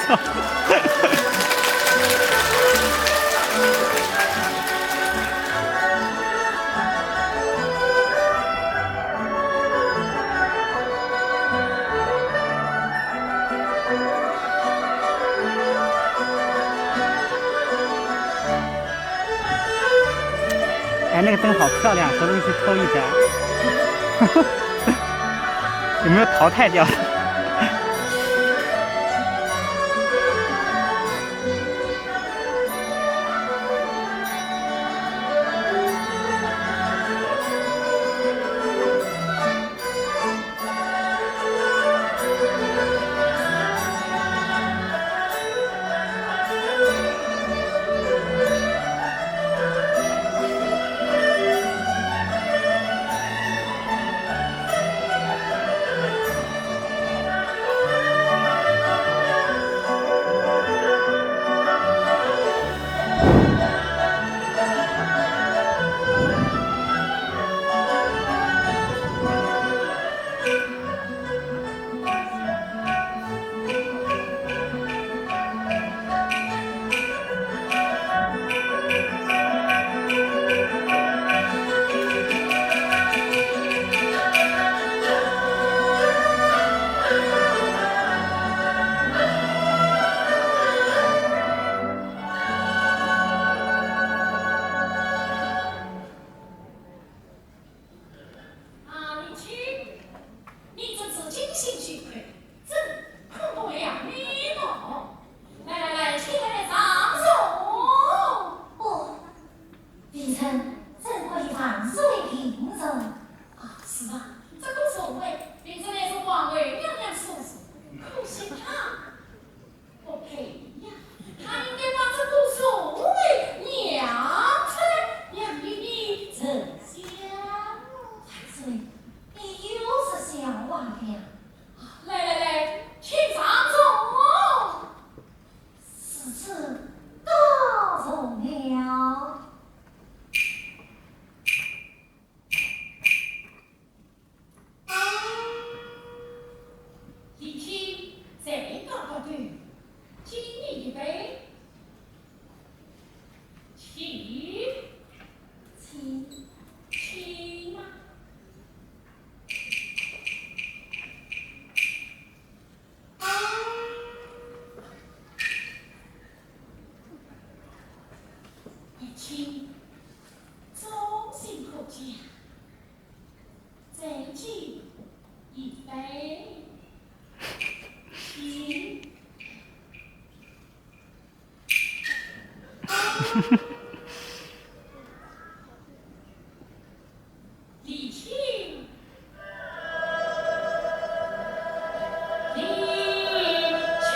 操！哎，那个灯好漂亮，可不可以去偷一盏？有没有淘汰掉的？啊，林清，你真是精心细看，真可不量力呢。来来来，请来上座。哦，微臣怎可以上座听政？啊，是啊，这个座位，微臣乃是皇后娘娘所赐，可惜她 不配呀，她应该把这个座位让出来，让给你丞相。太师，你又是笑话了。来来来，请上座。如此告坐了。 林清，再高高头，敬你一杯。请。请。请嘛。 爱卿，忠心可嘉，再敬一杯。请。 李清，李清。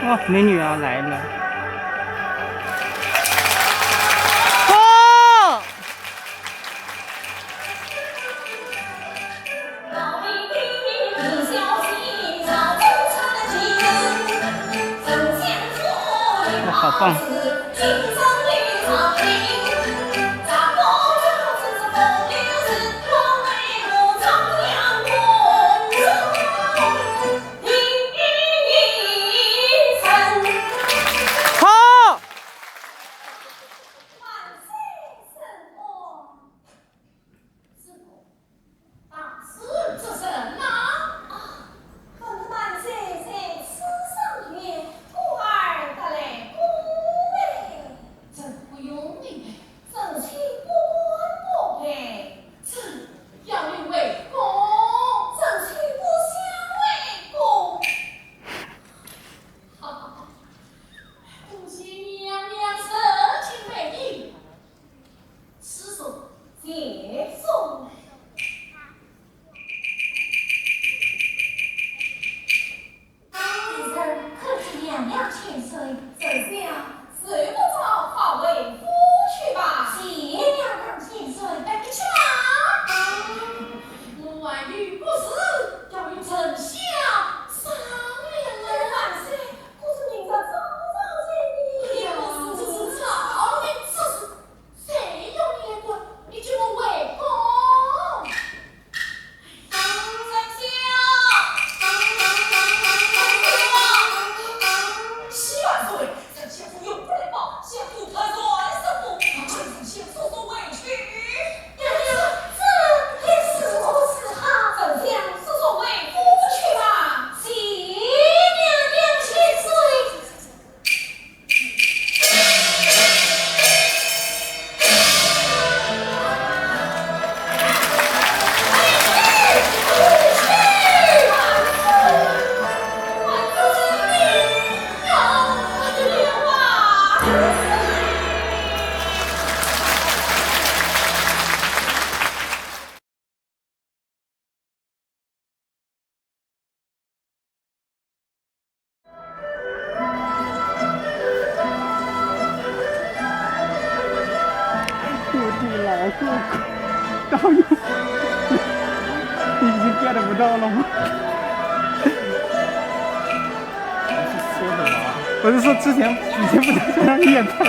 哦，美女啊，来了。哦！哇，好棒！好！大事之人呐！啊，本万岁在此上面，故而特来恭维。朕不用你陪，朕岂不敢不陪？朕要你为公。朕岂不想为公？哈哈哈，多谢娘娘盛情培育。 师叔，谢叔。今日可知娘娘千岁？丞相，睡不着，快回府去吧。谢好过分，导演，你已经 get 不到了吗？我是说之前以前不是这样演的吗？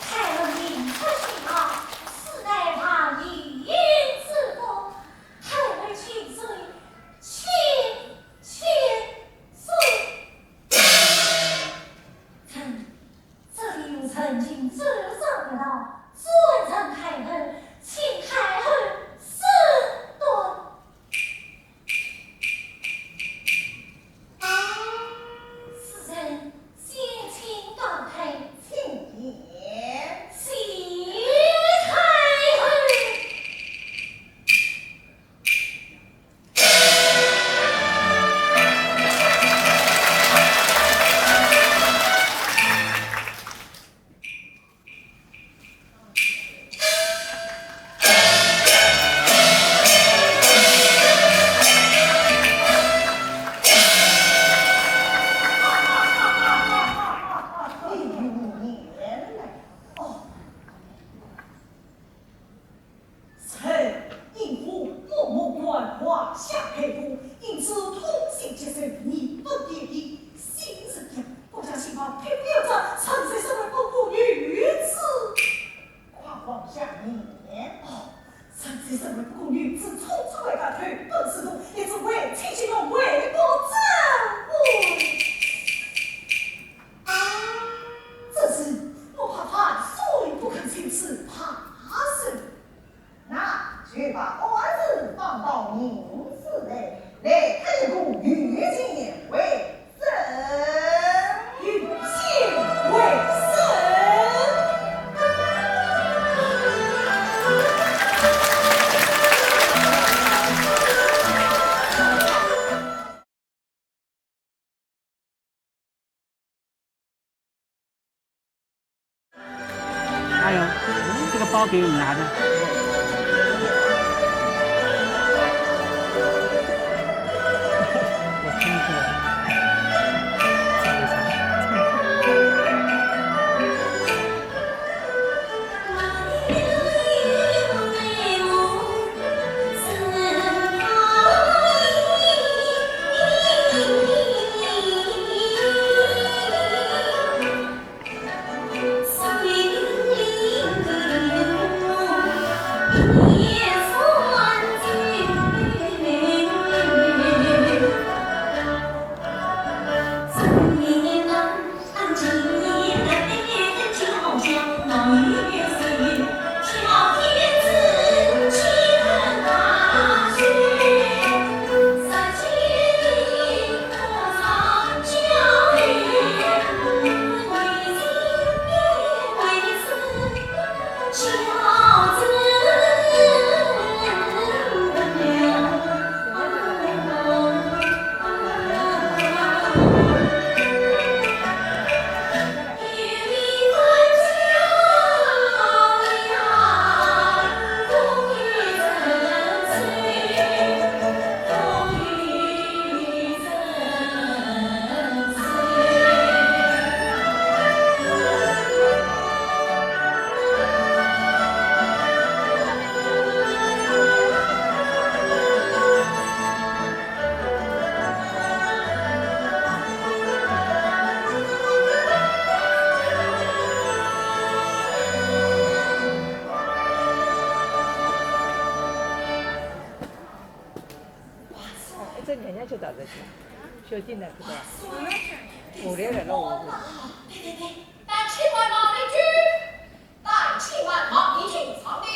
太后命出巡啊，此乃她御用之风，太后千岁，千千岁。臣，这里有陈情奏上一道，专呈太后，请太后审断。 此人先请告退。请便。谢太后。 臣因父默默关怀，华夏开国，因此痛心疾首，义愤填膺，心如刀割。国家兴亡，匹夫有责，臣妾实为不可女子。快放下面。哦，臣妾实为不可女子，冲出来告退，本是奴，也只为千金龙为国争光。 这事我怕万岁不肯，请示太后。那就把官司放到明日来，来开一个御前会审。御前会审。 哎呦，这个包给你拿着。我听出来了。哎，这娘娘就到这去，小弟呢，不知道。我来了，我。对对对，带千万忙一句，带千万忙一句，上殿。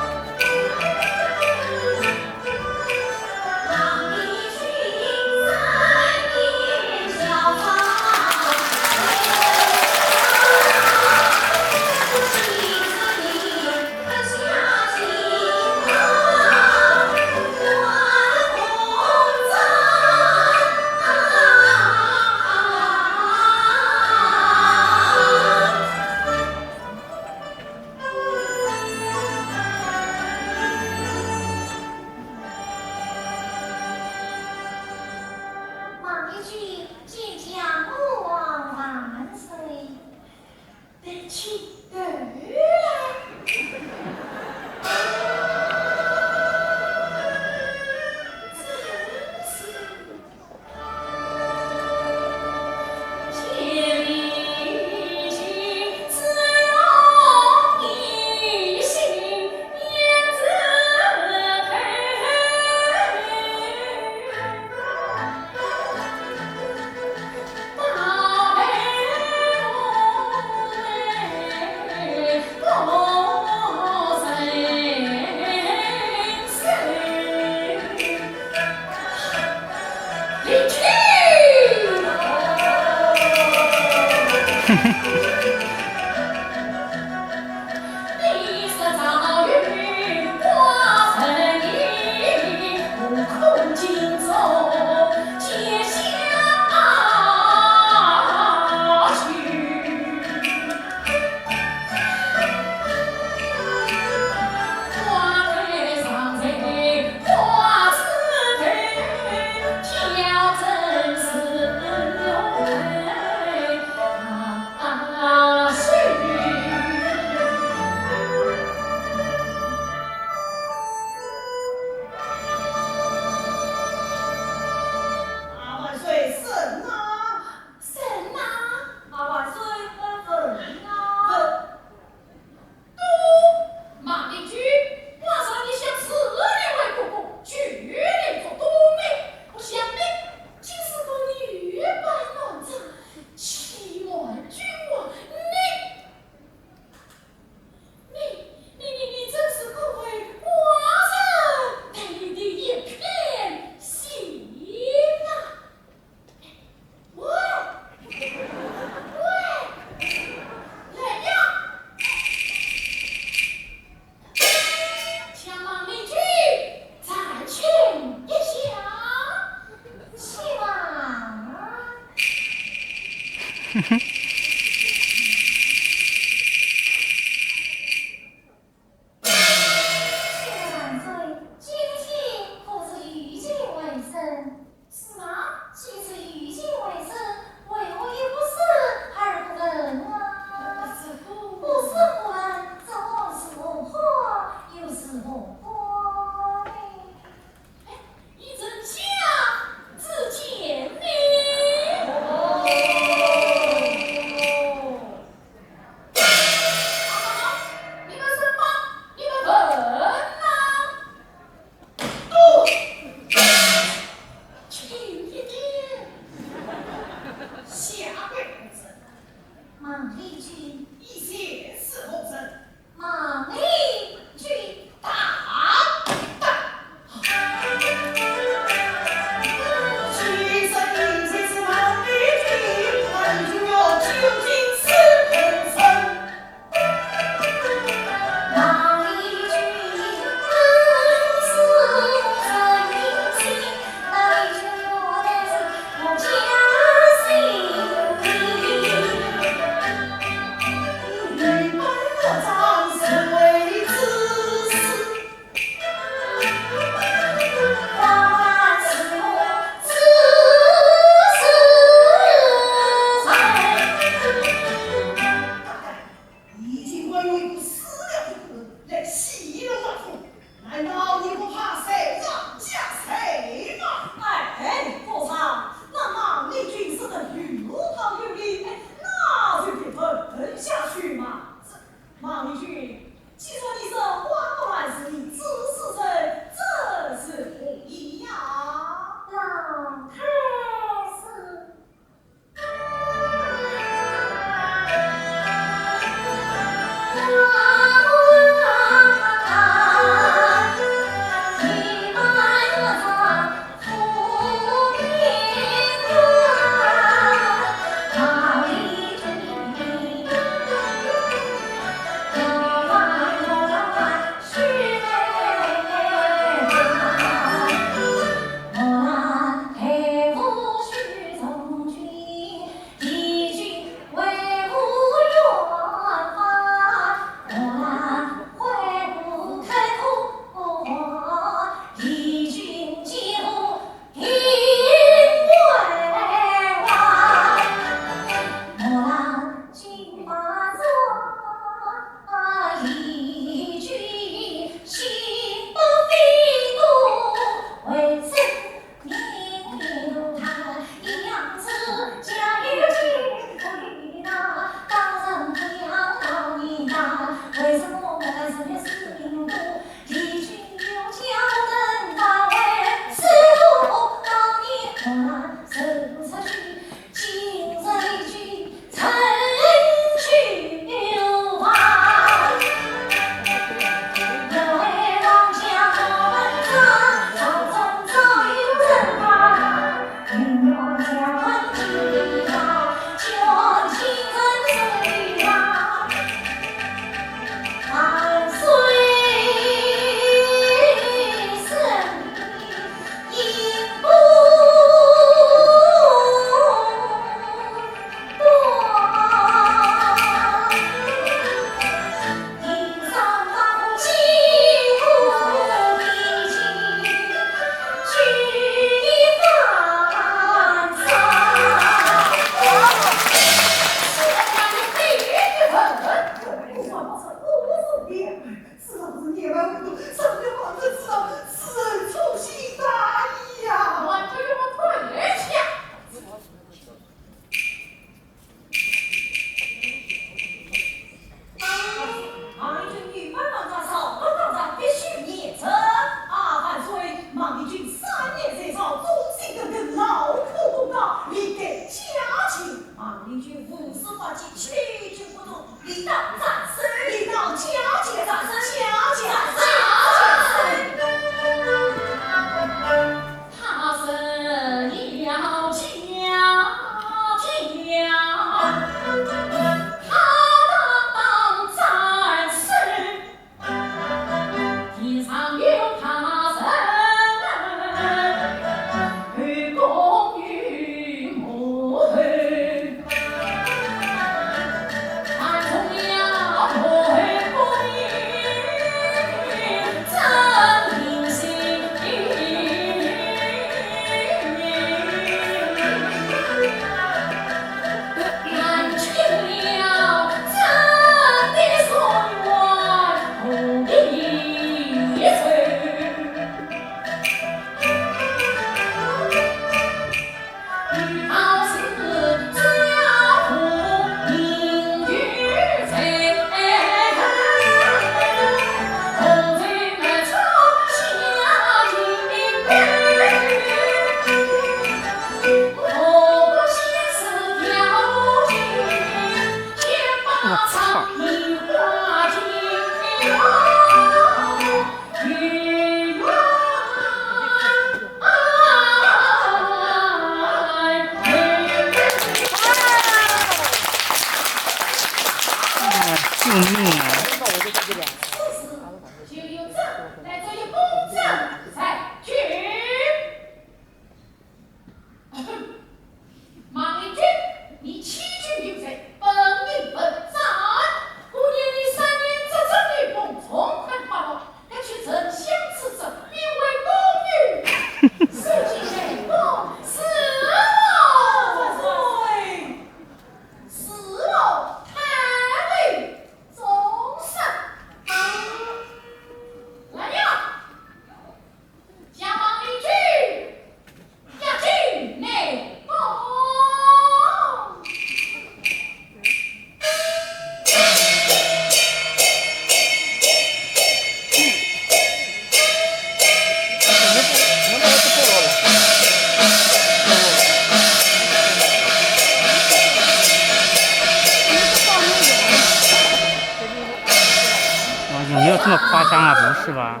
太夸张了，不是吧？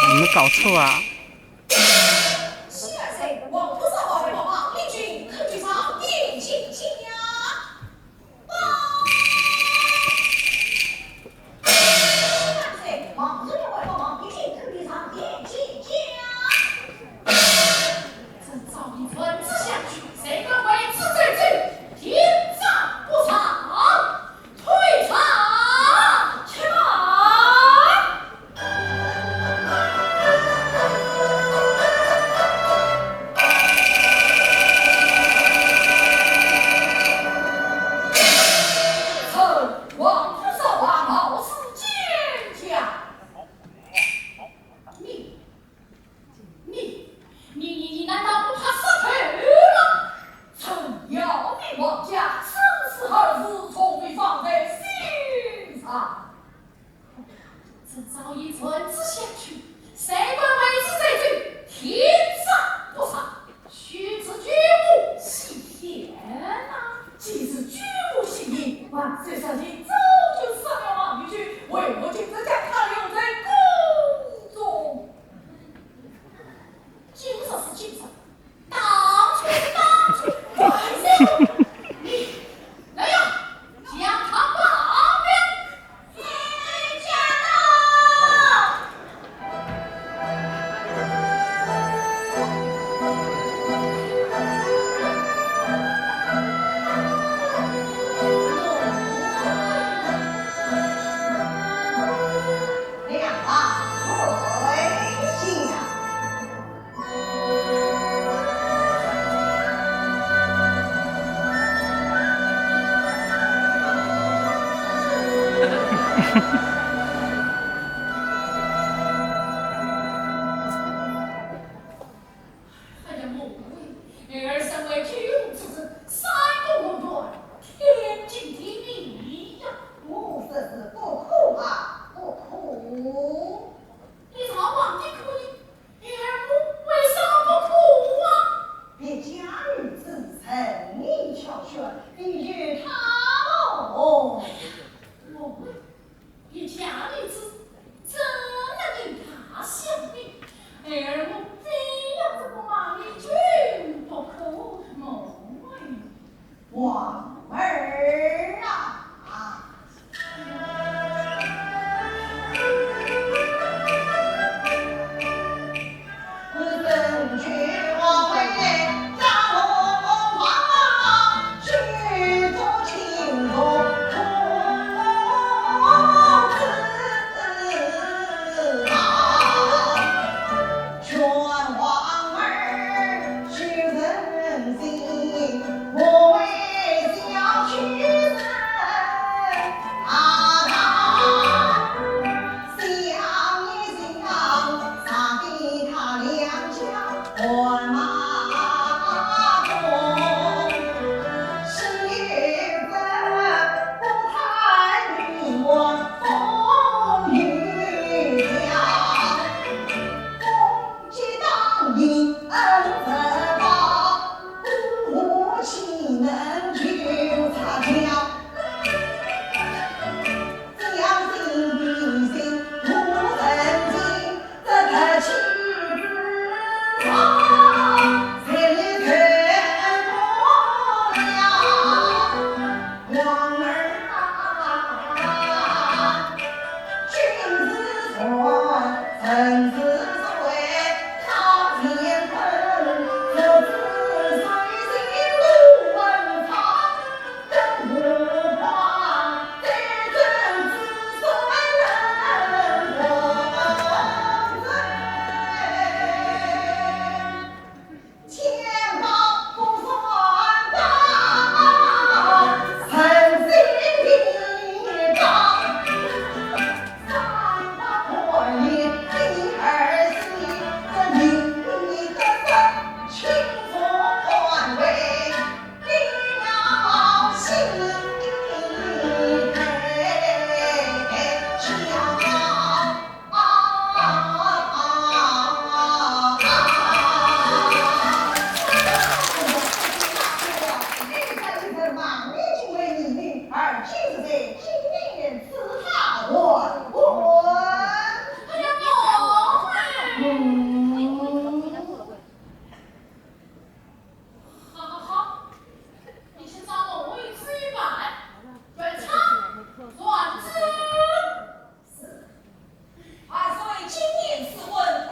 你们搞错啊！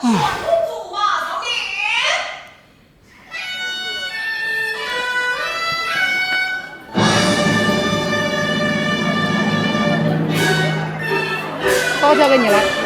包交给你了。